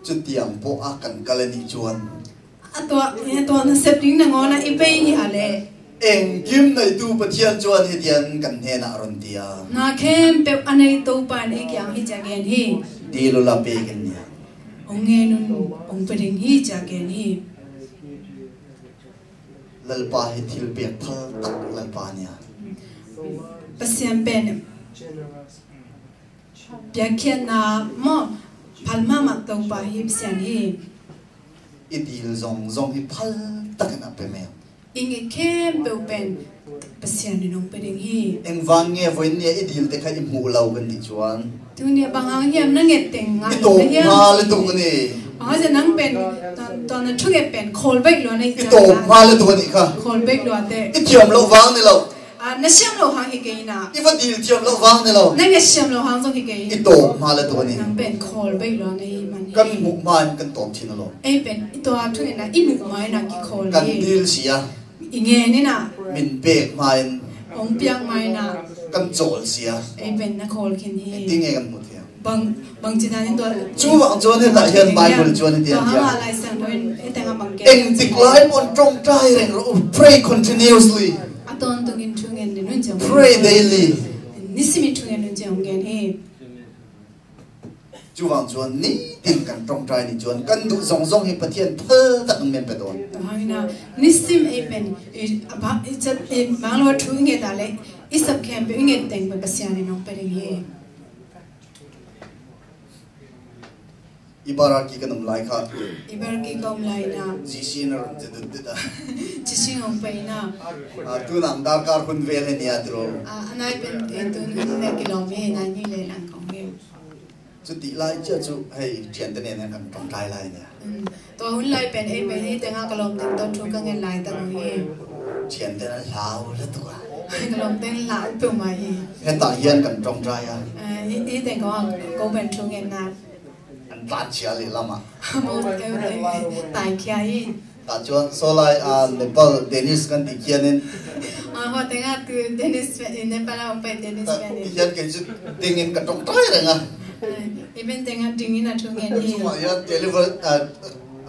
Cutiang pawh a kan kal a nih cuan. A tua, a tua nasep ding nangawn ah i pei hi a le. Engkim neitu Pathian cuan hitian kan hnenah a run ti a. Na khempeuh a nei Topa in ei kiang hi cia gen hi. Dil ula pek in nia. Hong ngen un, hong pe ding hi cia gen hi. Lalpa hi thil pek phal tak Lalpa nia. Pasian pen. Piakkhiatna maw, phal mahmah Topa hi Pasian hi. I dil zongzong hi phal takin a pe meng. I nget khempeuh pen Pasian in hong pe ding hi. Engvang nge voi nia i dil te kha i hmuh lo kan ti cuan. Tunia bang hang hiam na nget teng ngah lo na hiam? I tawp hma le tuk ni. Bang hang hiam nang pen, tuan, tuan na thunget pen khawl bek lua na i tawp hma le tuk ni kha. Khawl bek lua te. I thiam lo vang ni lo. Ah, na siam lo hang hi kei na. I va dil thiam lo vang ni lo. Na nget siam lo hang zong hi kei. I tawp hma le tuk ni. Nang pen khawl bek lo na hi man hi. Kan hmuh hma in kan tawp thin lo. Ei pen i tua thu na i hmuh hma in a kikhawl hi. Kan dil sia. I ngen in a. Min pek hma in. Hong piak hma in a. Kan cawl sia. Ei pen na khawl khin hi. Ti nge kan hmuh thiam. Bang, bang ci dan in tua. Cuvang cuan hi tah hian Bible cuan hi tiang tua tiang. Hang a Lai Siangtho in, i teng a bang ke. Engtik lai pawn ṭawngṭai reng rawh u, pray continuously. A tawntungin thu ngen din hun ciang. Pray daily. Nisim i thungen un ci-a hong gen hi. Cuvang cuan nitin kan ṭawngṭai ni cuan kan duh zongzong hi Pathian phal tak hong men pia tawn. Tua hangin ah nisim ei pen i a ba i cat i manglo thu i nget a le i sap khempeuh i nget teng pen Pasian in hong pia ding hi. Ibaraki kan om lai kha. Ibaraki ka om lai na. Jisin run te dut dut a. Jisin hong pai na. A, tu nang darkar hun vel he nia tiro. A, anai pen e tun hun le kilawm he nai ni le lang kong he. Cuti lai cia cu hei ṭhiante nen kan ṭawngṭai lai nia. Mm. Tua hun lai pen ei pen hei tenga ka lawm ding tawh thu ka ngen lai tak hi. Ṭhiante nan hlau le tuk a. Ka lawm ten hlau tuk mai hi. Hetah hian kan ṭawngṭai a. Eh, hi, hi teng ko ang ko pen thu ngen na. An tlan cia leh lamah. Mo, eh, eh, tai khia hi. Tah chuan sawlai a Nepal Dennis kan ti khianin. A, hua tenga tu Dennis fe, Nepal a hong pai Dennis fe ni. Ti khian kei chu dingin ka ṭawngṭai reng a. Eh, i ben tenga dingin a thu ngen hi. Chungah hian televi-, a,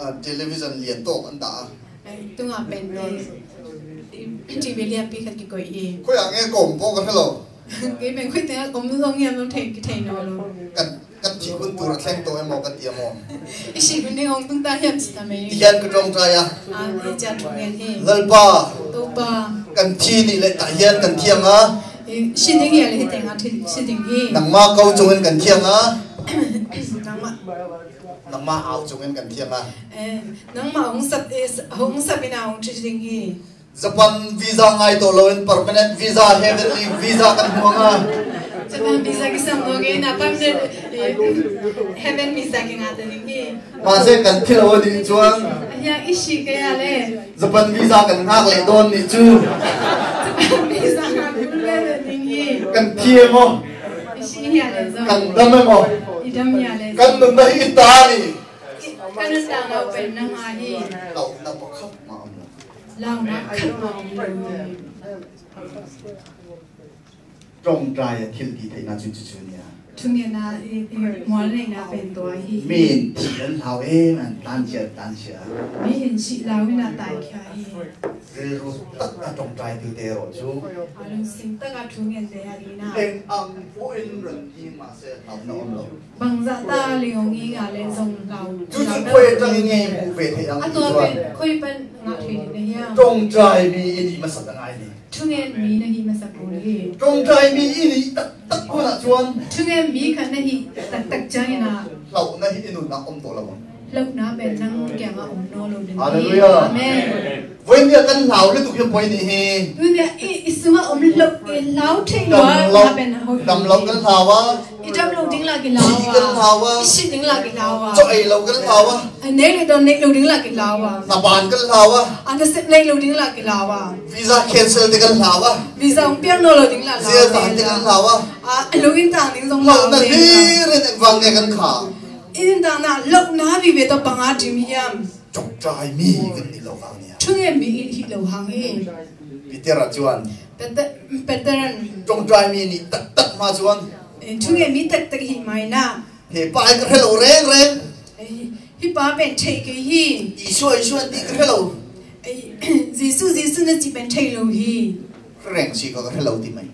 a, television lian tawh an dah a. Eh, tunga pen, eh, i, T V lianpi khat kikoih hi. Khuiah nge kawm pawh ka hre lo. Kei pen khuite a om zong hiam lo thei, kithei nawn lo. Kan, kan thih hun tur a thleng tawh emaw ka ti emaw. I sih hun ding hong tung ta hiam ci ta mai. Ti hian ka ṭawngṭai a. A, i cia thu ngen hi. Lalpa. Topa. Kan thi nih leh tah hian kan thiang a. I sih ding hian le hi teng a thi, sih ding hi. Nangma ko chungin kan thiang a. Nangma. Nangma au chungin kan thiang a. Eh, nangma hong sap, eh, hong sap ina hong thi ding hi. Japan visa ngai tawh loin permanent visa, heavenly visa kan hmuang a. Japan visa kisam lo nge na permanent, eh, heaven visa kinga ta ding hi. Mahse kan thi lo a nih chuan. Ahia i si kei a le. Japan visa kan ngak leh dawn nih chu. Japan visa ngak leh dawn ding hi. Kan thi emaw? I si hia le zawng. Kan dam emaw? I dam hia le zawng. Kan nunna hi i ta a ni. I, kan nunna lo pen nang a hi. Lo na pakhat mah a maw. Launa khat mah om lo hi. Ṭawngṭai a thil tih theihna chu chu chu nia. Thungetna i, i mual neihna pen tua hi. Miin thih an hlau em, an tlanchia, tlanchia. Miin sih lau in a taikhia hi. Rilru taka ṭawngṭaitute erawh chu. A lungsim taka thungente a dingin a. Eng ang pawhin ran ding mahse hlauhna om lo. Bangzah ta lingawng i ngah leh zong hlau. Cucu khawi aṭangin nge hmuh ve theih ang? A tua pen khawi pan ngah theih ding na hiam? Ṭawngṭai mi i nih masak a ngai ni. Thungen mi na hih masak kul hi. Ṭawngṭai mi i nih taktak hunah chuan. Thungen mi khat na hih taktak ciangin a. Hlauhna hi i nunah awm tawh lo ang. Hlauhna pen nang kiangah awm nawn lo ding hi. Halleluiah. Amen. Vawiinah kan hlau lutuk hi a pawi nih hi. Tunia i, i sungah awm hlauh, i hlau theih loh a pen a hoih. Damlo kan hlau a. I dam lo ding lah kihlau a. Thi kan hlau a. I si ding lah kihlau a. Chaw ei lo kan hlau a. A nei leh dawn neih lo ding lah kihlau a. Hnaban kan hlau a. A nasep neih lo ding lah kihlau a. Visa cancel te kan hlau a. Visa hong piak nawn lo ding lah hlau a. Zia zah te kan hlau a. A, a lo in tang ding zong hlau a. Hlauhna hlir in engvang nge kan kha? I nuntakna hlauhna vive tawh bang a dim hiam? Ṭawngṭai mi kan nih loh hang nia. Thungen mi i hih loh hang hi. Peter ah chuan. Peter, Peter in. Ṭawngṭai mi nih taktak hma chuan. Eh, thungen mi taktak hih mai na. He pa hi ka hre lo reng reng. Eh, hi pa pen thei kei hi. Isua, Isua an tih ka hre lo. Eh, Jesu, Jesu na cih pen thei lo hi. Reng si kha ka hre lo ti mai.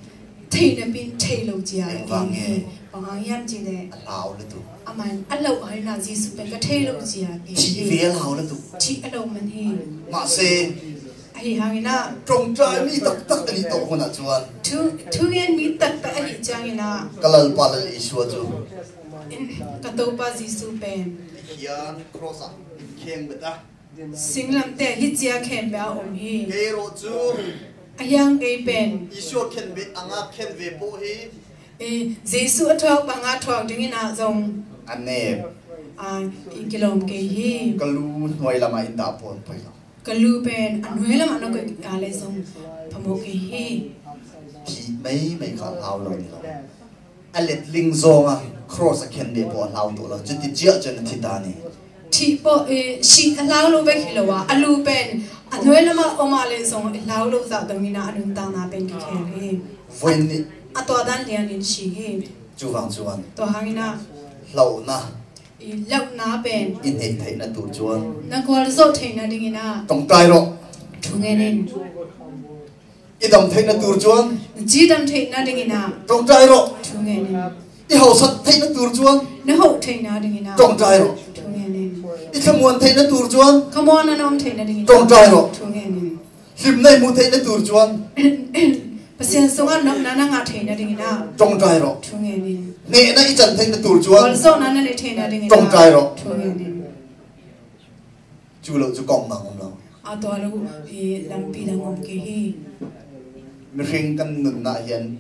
Thei napin thei lo cia. Engvang nge? Bang hang hiam cih leh. A hlau lutuk. Amah in a hlauh a hina Jesu pen ka thei lo cia. Thih ve a hlau lutuk. Thih a hlau man hi. Mahse. Ahi hangin a. Ṭawngṭai mi taktak a nih tawh hunah chuan. Thu, thungen mi taktak a nih ciangin a. Ka Lalpa Lal Isua chu. Ka Topa Jesu pen. Hian cross ah kheng bet a. Singlamteh hi cia khenbeh a om hi. Kei erawh chu. A hiang kei pen. Isua khenbeh a ngak khenve pawh hi. Eh, Jesu a thuak banga thuak dingin ah zong. A nep. A, i kilawm kei hi. Ka lu hnuai lamah in dah pawh an pawi lo. Ka lu pen a hnuai lamah na koih a le zong phamawh kei hi. Thih mai mai kha hlau lo ni lo. A letling zawnga cross a khenbeh pawh a hlau tawh lo. Chuti chiah chuan a thi ta ni. Thih pawh, eh, sih a hlau lo vek hi lo a, a lu pen a hnuai lamah awm a leh zong a hlau lo zah dangin a nuntakna pen kikhel hi. Vawiin ni. A tua dan lianin si hi. Chuvang chuan. Tua hangin a. Hlauhna. I hlauhna pen. I hneih theihna tur chuan. Na gualzawh theihna dingin a. Ṭawngṭai rawh. Thungen in. I dam theihna tur cuan. Na cidam theihna dingin ah. Ṭawngṭai rawh. Thu ngen in. I hausat theihna tur cuan. Na hauh theihna dingin ah. Ṭawngṭai rawh. Thu ngen in. I khamuan theihna tur cuan. Khamuanna na om theihna dingin ah. Ṭawngṭai rawh. Thu ngen in. Hlimna i muh theihna tur cuan. Pasian sungah nopna na ngah theihna dingin ah. Ṭawngṭai rawh. Thu ngen in. Hnehna i can theihna tur cuan. Gualzawhna na neih theihna dingin ah. Ṭawngṭai rawh. Thu ngen in. Cu lo cu kong bang om lo. A tua lo i lampi dang om kei hi. Mihring kan nunna ah hin,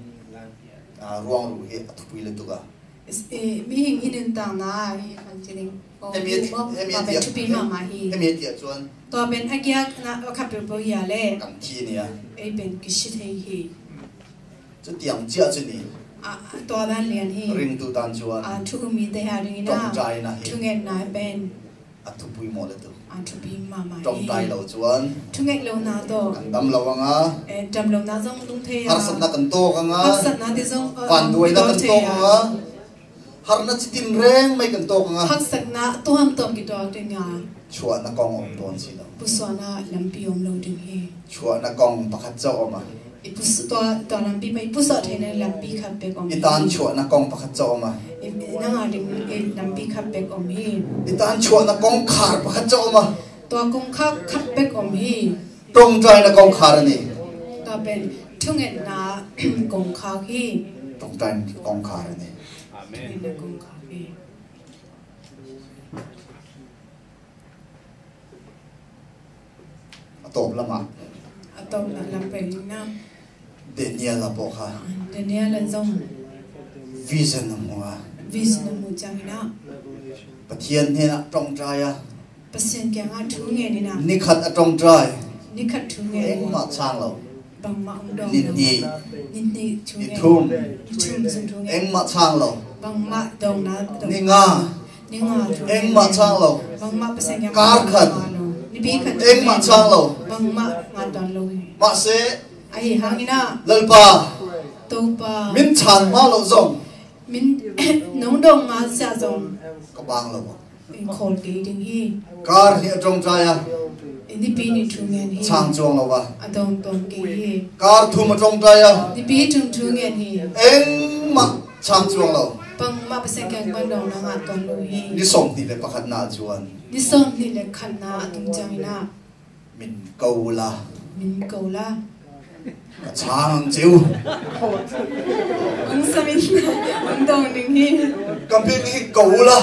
a, ruangru hi a thupui lutuk a. Is, i, mihing i nuntakna ah hi kan ci ding. Kong hi a, maw, hi a, tua pen thupui mahmah hi. Hi a, tua pen a giakna a khat peuhpeuh hi a leh. Kan thi ni a. Ei pen kisi thei hi. Cu tiang ciah cu ni. A, tua dan lian hi. Ringtu tan cuan. A, thu um mite a dingin ah. Ṭawngṭaina hi. Thu ngetna pen. A thupui mawh le tu. A thupui mahmah hi. Ṭawngṭai lo cuan. Thu nget lohna tawh. Kan dam lo anga. Eh, dam lohna zong tung thei a. Harsatna kan tawk anga. Harsatna te zong, eh, vanduaina kan tawk anga. Harna citin reng mai kan tawk anga. Haksatna tuamtuam kituak ding a. Chuahna kong om tawn si lo. Pusuahna lampi om lo ding hi. Chuahna kong pakhat zong om a. I pusuah, tua, tua lampi pen i pusuah theihna lampi khat bek om hi. I tan chuahna kong pakhat zong om a. I, i nang a ding i lampi khat bek om hi. I tan chuahna kongkhar pakhat zong om a. Tua kongkhar khat bek om hi. Ṭawngṭaina kongkhar a ni. Tua pen thungetna kongkhar hi. Ṭawngṭaina kongkhar a ni. Amen. Thungetna kongkhar hi. A tawp lamah. A tawp lam peuh in ah. Daniel a pawh kha. Daniel a zong. Vision a hmu a. Vision a hmu ciangin ah. Pathian hnenah ṭawngṭai a. Pasian kiangah thu ngen in ah. Ni khat a ṭawngṭai. Ni khat thu ngen. Engmah chang lo. Bangmah hong dawng lo. Ni hnih. Ni hnih thu ngen. Ni thum. Ni thum sung thu ngen. Engmah chang lo. Bangmah dawngna dawng. Ni nga. Ni nga thu ngen. Engmah chang lo. Bangmah Pasian kiang. Kar khat. Ni pi khat thu ngen. Engmah chang lo. Bangmah ngat tuan lo hi. Mahse. Ahi hangin ah. Lalpa. Topa. Min chan mah loh zong. Min nong dawng mah siah zong. Ka bang lo. Khawl kei ding hi. Kar hnih a ṭawngṭai a. Nipi nih thu ngen hi. Chang cuang lo a. A dawng tuam kei hi. Kar thum a ṭawngṭai a. Nipi thum thu ngen hi. Engmah chang cuang lo. Bangmah Pasian kiang pan dawng na ngah tuan lo hi. Ni sawmhnih le pakhatna ah cuan. Ni sawmhnih le khatna a tung ciangin ah. Min ko la. Min ko la. Ka chang ang ceu. Hong sam in, hong dawng ding hi. Ka min hi ko la.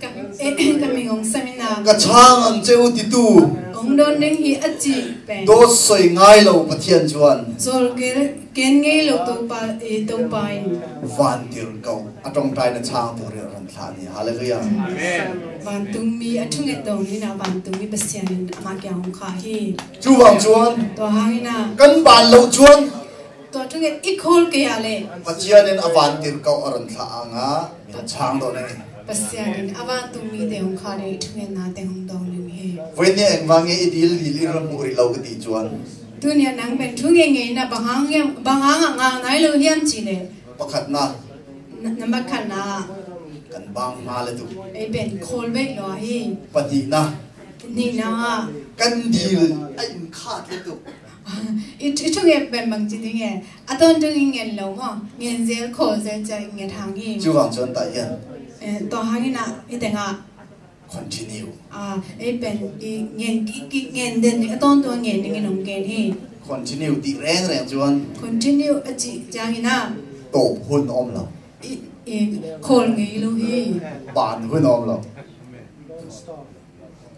Ka, eh, ka min hong sam in a. Ka chang ang ceu titu. Hong dawng ding hi a cih pen. Dawt soi ngai lo Pathian cuan. Zawl kel Ken ngei lo Topa, eh, Topa in. Vantirhkoh a ṭawngṭaina chang turin a ran thlah ni. Halleluiah. Amen. Vantungmi a thunget dawng in a vantungmi Pasian in amah kiang hong khah hi. Cu vang cuan. Tua hangin a. Kan ban lo cuan. Tua thunget i khawl kei a leh. Pathian in a vantirhkoh a ran thlah anga. Min chang dawh na hi. Pasian in a vantungmite hong khah ding i thungetnate hong dawng ding hi. Voi nia engvang nge i dil dil i ran hmuh rih lo ka ti cuan. Tunia nang pen thu ngeingei na bang hang hiam, bang hang a ngak nai lo hiam cih leh. Pakhatna. Na, na pakhatna. Kan bang hma le tu. Ei pen khawl bek lo hi. Pahnihna. Nihna. Kan dil a in khat le tu. I, i thunget pen bang ci ding e. A tawntung i ngen lo maw. Ngen zel khawl zel cia i nget hang hi. Cu vang cuan ta hian. Eh, tua hangin ah, i tengah. Continue. Ah, ei pen i ngen ki, ki ngen den ni a tawntung a ngen ding in hong gen hi. Continue ti rengreng cuan. Continue a cih ciangin ah. Tawp hun om lo. I, i khawl ngei lo hi. Ban hun om lo.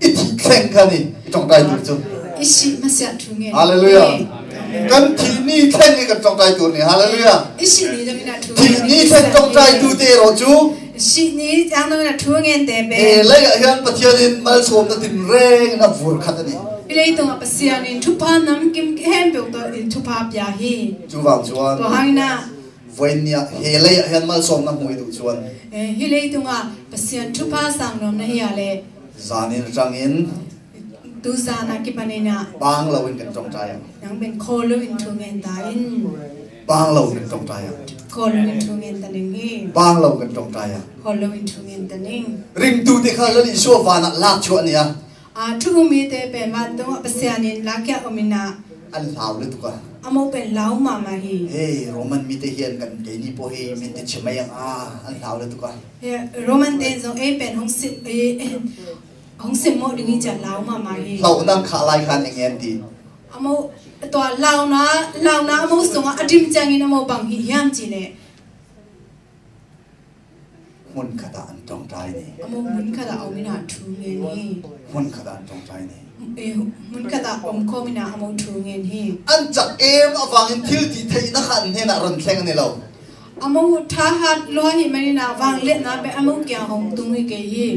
I thih thleng kha ni, i ṭawngṭai tur cu. I sih masiah thu ngen. Halleluiah. Amen. Kan thih ni thleng i kan ṭawngṭai tur ni. Halleluiah. I sih ni thleng i na thu ngen. Thih ni thleng ṭawngṭai tute rawh cu. Sih ni thleng i na thu ngen te pen. He lei ah hian Pathian in malsawmna tinreng in a vur khat a ni. Hi leitungah Pasian in thupha namkim khempeuh tawh in thupha pia hi. Cu vang cuan. Tua hangin ah. Voi nia he lei ah hian malsawmna hmu i duh cuan. Eh, hi leitungah Pasian thupha sang nuam na hi a leh. Zanin aṭangin. Tu zan a kipanin ah. Bang lo in kan ṭawngṭai ang. Nang pen khawl lo in thu ngen ta in. Bang lo in kan ṭawngṭai ang. Khawl lo in thu ngen ta ning hi. Bang lo in kan ṭawngṭai ang. Khawl lo in thu ngen ta ning. Ringtute kha Lal Isua vanah lak chuah ni a. A, thu um mite pen vantungah Pasian in lakkhia om in ah. An hlau lutuk a. Amau pen lau mahmah hi. Hei, Roman mite hian kan kei ni pawh hi, min te chimai ang a, an lau le tuk a. Hei, Roman te zong ei pen hong sim, ei, hong sim mawh ding hi ciah lau mahmah hi. Hlauh nang khah lai khan eng ngen ti. Amau, tua launa, launa amau sungah a dim ciangin amau bang hi hiam ci leh. Hmun khatah an ṭawngṭai ni. Amau hmun khatah a om inah thu ngen hi. Hmun khatah an ṭawngṭai ni. Eh, hmun khatah om khawm inah amau thu ngen hi. An cak em avangin thiltihtheihna kha an hnenah ron thleng a ni lo. Amau thahat lua hi maninah vangliatna pen amau kiang hong tung hi kei hi.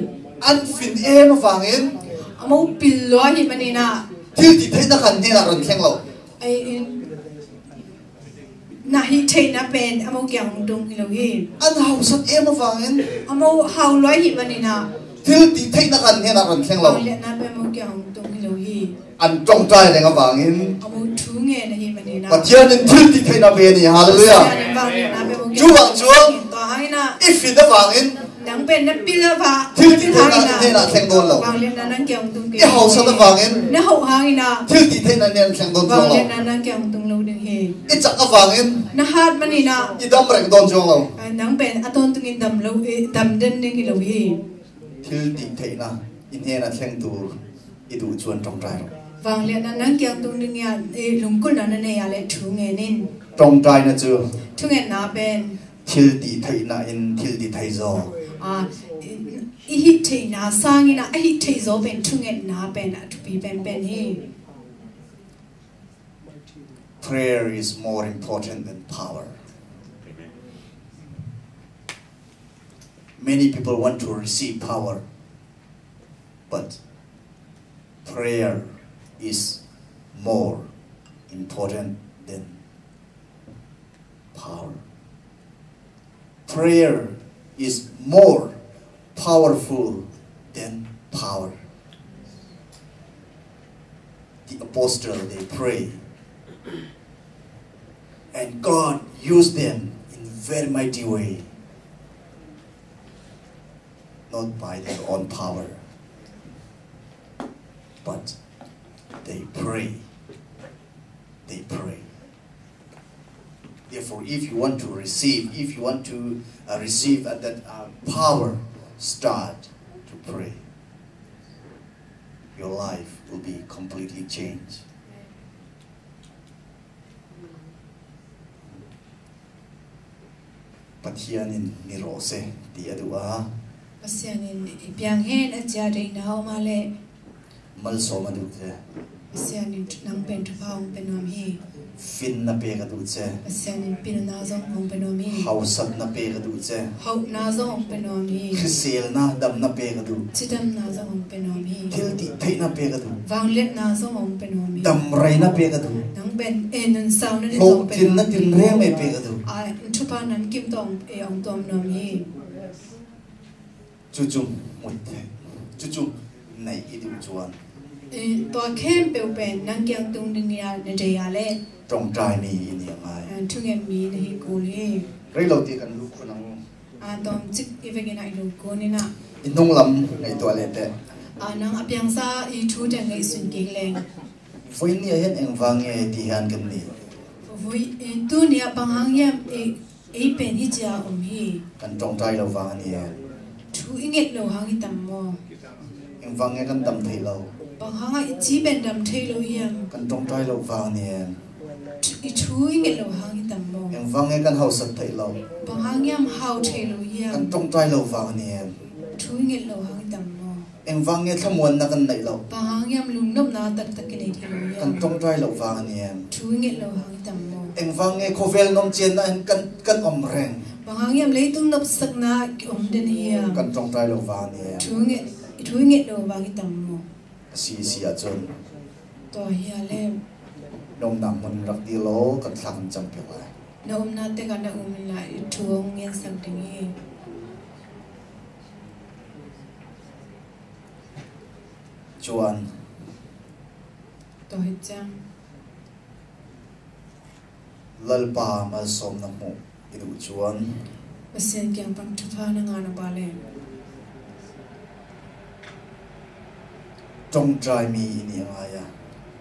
An fin em avangin. Amau pil lua hi maninah. Thiltihtheihna kha an hnenah ron thleng lo. Ei, in, na hih theihna pen amau kiang hong tung hi lo hi. An hausat em avangin. Amau hau lua hi maninah. Thiltihtheihna kha an hnenah ron thleng lo. Vangliatna pen amau kiang hong tung hi lo hi. An ṭawngṭai leng avangin. Amau thu ngen ahi maninah. Pathian in thiltihtheihna pe ni. Halleluiah. Pathian in vangliatna pen amau kiang. Cuvang chuan. Tua hanginah. I fit avangin. Nang pen na pil a va. Thiltihtheihna hnenah thleng dawn lo. Vangliatna nang kiang tung kei. I hausat avangin. Na hauh hanginah. Thiltihtheihna hnenah thleng dawn chuang lo. Vangliatna nang kiang tung lo ding hi. I cak avangin. Na hat maninah. I dam reng dawn chuang lo. Ah, nang pen a tawntungin dam lo, eh, dam den ding hi lo hi. Thiltihtheihna i hnenah thleng tur i duh chuan ṭawngṭai rawh. Vangliatna nang kiang tung ding hian, eh, lungkulhna na nei a leh thu ngen in. Ṭawngṭaina chu. Thungetna pen. Thiltihtheihna in thiltihtheizaw. Ah, i, i hih theihna sangin a, a hih theizaw pen thungetna pen a thupi penpen hi. Prayer is more important than power. Many people want to receive power, but prayer is more important than power. Prayer is more powerful than power. The apostle, they pray, and God used them in very mighty way, not by their own power, but they pray. They pray. Therefore, if you want to receive, if you want to, uh, receive, uh, that, uh, power, start to pray. Your life will be completely changed. Pathianin ni rawh se ti a duh a. Pasianin i piang hen a ci a, deihna a om a leh. Malsawm a duh che. Pasianin nang pen thupha hong pe nuam hi. Finna pek a duh che. Pasianin pilna zong hong pe nuam hi. Hausatna pek a duh che. Hauhna zong hong pe nuam hi. Hriselna, damna pek a duh. Cidamna zong hong pe nuam hi. Thiltihtheihna pek a duh. Vangliatna zong hong pe nuam hi. Damreina pek a duh. Nang pen, eh, nunsauna ding zong pe nuam hi. Hlawhtlinna tinrem e pek a duh. Ah, thupha namkim tawh, eh, hong tuam nuam hi. Cucu hmu thei, cucu neih i duh chuan. Eh, tua khempeuh pen nang kiang tung ding nia na deih a leh. Ṭawngṭai mi i ni a ngai. Ah, thunget mi na hi kul hi. Rei lo tih kan lut khun ang. Ah, tawmcik i vekin a i lut khun inah. I hnung lam ngaihtuah leh teh. Ah, nang a piangsa i thu teng ngaihsun kik leng. Vawiin ni ah hian engvang nge ti hian kan ni? Vawi, eh, tuni ah bang hang hiam, eh, ei pen hi cia om hi. Kan ṭawngṭai lo vang a ni em? Thu i nget lo hang hi tam maw? Engvang nge kan dam thei lo? Bang hangah i ci pen dam thei lo hiam? Kan ṭawngṭai lo vang a ni em? Thu, i thu i nget lo hang hi tam maw? Engvang nge kan hausat thei lo? Bang hang hiam hau thei lo hiam? Kan ṭawngṭai lo vang a ni em? Thu i nget lo hang hi tam maw? Engvang nge thlamuanna kan neih loh? Bang hang hiam lungnopna taktak i nei thei lo hiam? Kan ṭawngṭai loh vang a ni em? Thu i nget lo hang hi tam maw? Engvang nge khawvel nuam cianna in kan, kan awm reng? Bang hang hiam leitung nopsakna i om den hiam? Kan ṭawngṭai loh vang a ni em? Thu i nget, thu i nget lo vang hi tam maw? A si, a si ah chuan. Tua hi a leh. Na awmna hmun rak dil lo, kan thla kan cam piak lai. Na awmna tekah na um inla i thu hong ngensak ding hi. Chuan. Tua hi ciang. Lalpa malsawmna hmuh i duh chuan. Pasian kiang pan thupha na ngah na pah leh. Ṭawngṭai mi i ni a ngai a.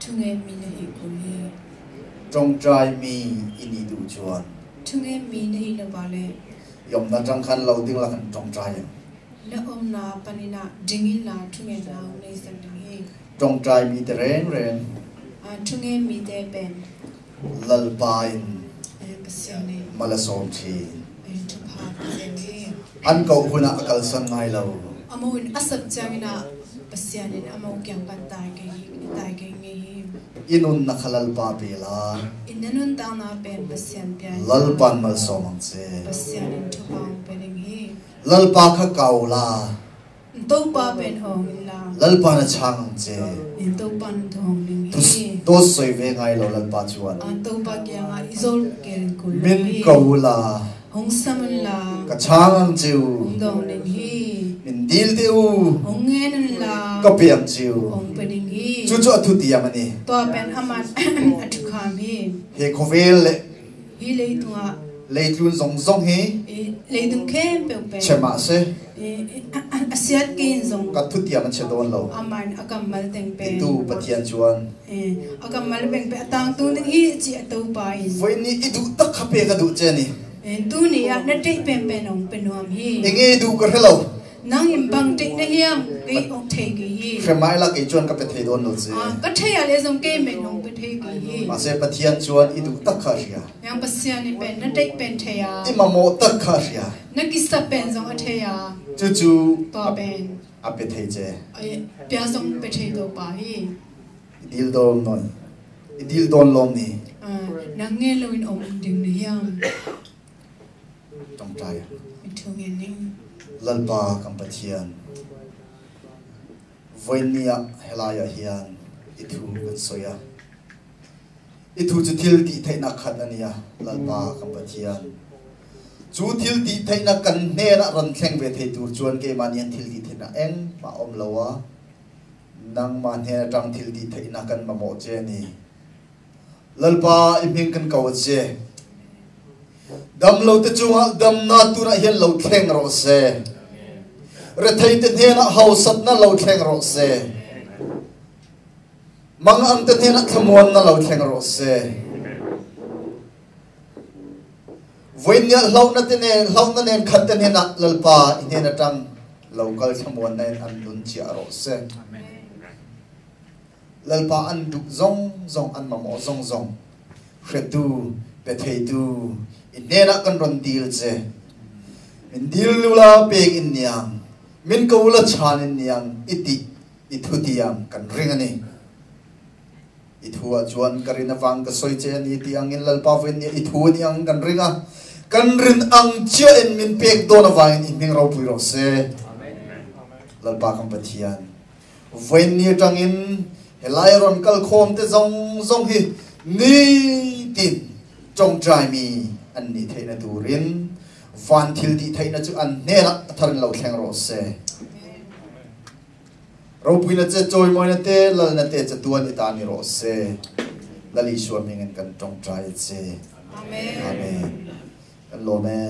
Thunget mi na hi kul hi. Ṭawngṭai mi i nih duh cuan. Thungen mi na hih loh pah leh. I omna tang khan lo ding la khan ṭawngṭai in. Na omna panin ah ding inla thungetna hong neisak ding hi. Ṭawngṭai mite rengreng. Ah, thungen mite pen. Lalpa in. Eh, Pasian in. Mal a sawm ṭhin. Eh, thupha pia hi. An koh hunah a kalsuan ngai lo. Amau in a sap ciangin ah Pasian in amau kiang pan tai kei hi, tai kei ngei hi. I nunna kha Lalpa pia la. I na nuntakna pen Pasian pia inla. Lalpa in mal sawm ang ci. Pasian in thupha hong pia ding hi. Lalpa kha kau la. Topa pen awng inla. Lalpa in a chang ang ci. Topa in thawng ding hi. Tua soi ve ngai lo Lalpa cuan. Ah, Topa kiangah i zol kei kul hi. Min ko la. Hong sam unla. Ka chang ang ci uh. Hong dawng ding hi. Min dil dih uh. Hong ngen unla. Ka pia ang ci uh. Hong pia ding hi. Cucu a thutiam a ni. Tua pen aman a thukham hi. He khovel le. Hi leitungah. Leitlun zongzong hi. Eh, leitung khempeuh pen. Chia mah se. Eh, a, a, a siat kei in zong. Ka thutiam a chia dawn lo. Aman a kammal teng pen. I tu Pathian cuan. Eh, a kammal pengpeng a tangtung ding hi ci a Topa in. Voi ni i duh tak kha pe ka duh ci a ni. Eh, tuni ah na deih penpen hong pe nuam hi. Eng e duh ka hre lo. Nang in bang deih na hiam kei hong thei kei hi. Hre mai la kei cuan ka pe thei dawn lo ci. Ah, ka thei a le zong kei men hong pe thei kei hi. Mahse Pathian cuan i duh tak kha hria. Yang Pasian in pen na deih pen thei a. I mamawh tak kha hria. Na kisa pen zong a thei a. Cucu. Tua pen. A pe thei ci. Ai, pia zong pe thei Topa hi. I dil dawn nawn. I dil dawn lawm ni. Ah, nang ngen loin om ding na hiam. Ṭawngṭai. I thungen ning. Lalpa kan Pathian. Voi ni ah helai ah hian i thu kan soi a. I thu cu thil tih theihna khat a ni a, Lalpa kan Pathian. Cu thil tih theihna kan hnenah ron thleng ve thei tur cuan keimah nih thil tih theihna engmah om lo a. Nangmah hnen aṭang thil tih theihna kan mamawh ci a ni. Lalpa i hming kan ko a ci. Dam lote cungah damna tunah hian lo thleng rawh se. Retheite hnenah hausatna lo thleng rawh se. Mangangte hnenah thlamuanna lo thleng rawh se. Voi ni ah hlauhnate nen, hlauhna nen khatte hnenah Lalpa i hnen aṭang lo kal thlamuanna in an nun ciah rawh se. Lalpa an duh zongzong, an mamawh zongzong hretu, petheitu i hnenah kan ron dil ci. Min dil ula pek in niang, min ko ula chan in niang i tih i thutiam kan ring a ni. I thu ah cuan ka rin avang ka soi ci a ni ti angin Lalpa voi ni i thu ni ang kan ring a, kan rin ang ciah in min pek dawn avangin i hming ropui rawh se. Lalpa kan Pathian. Voi ni aṭangin helai ron kalkhawmte zongzong hi nitin ṭawngṭai mi an nih theihna turin van thil tih theihna cu an hnenah a tharin lo thleng rawh se. Ropuina ce, cawimawnate, lalnate catuan i ta ni rawh se. Lal Isua hmingin kan ṭawngṭai a ci. Amen. Amen. Kan lawm e.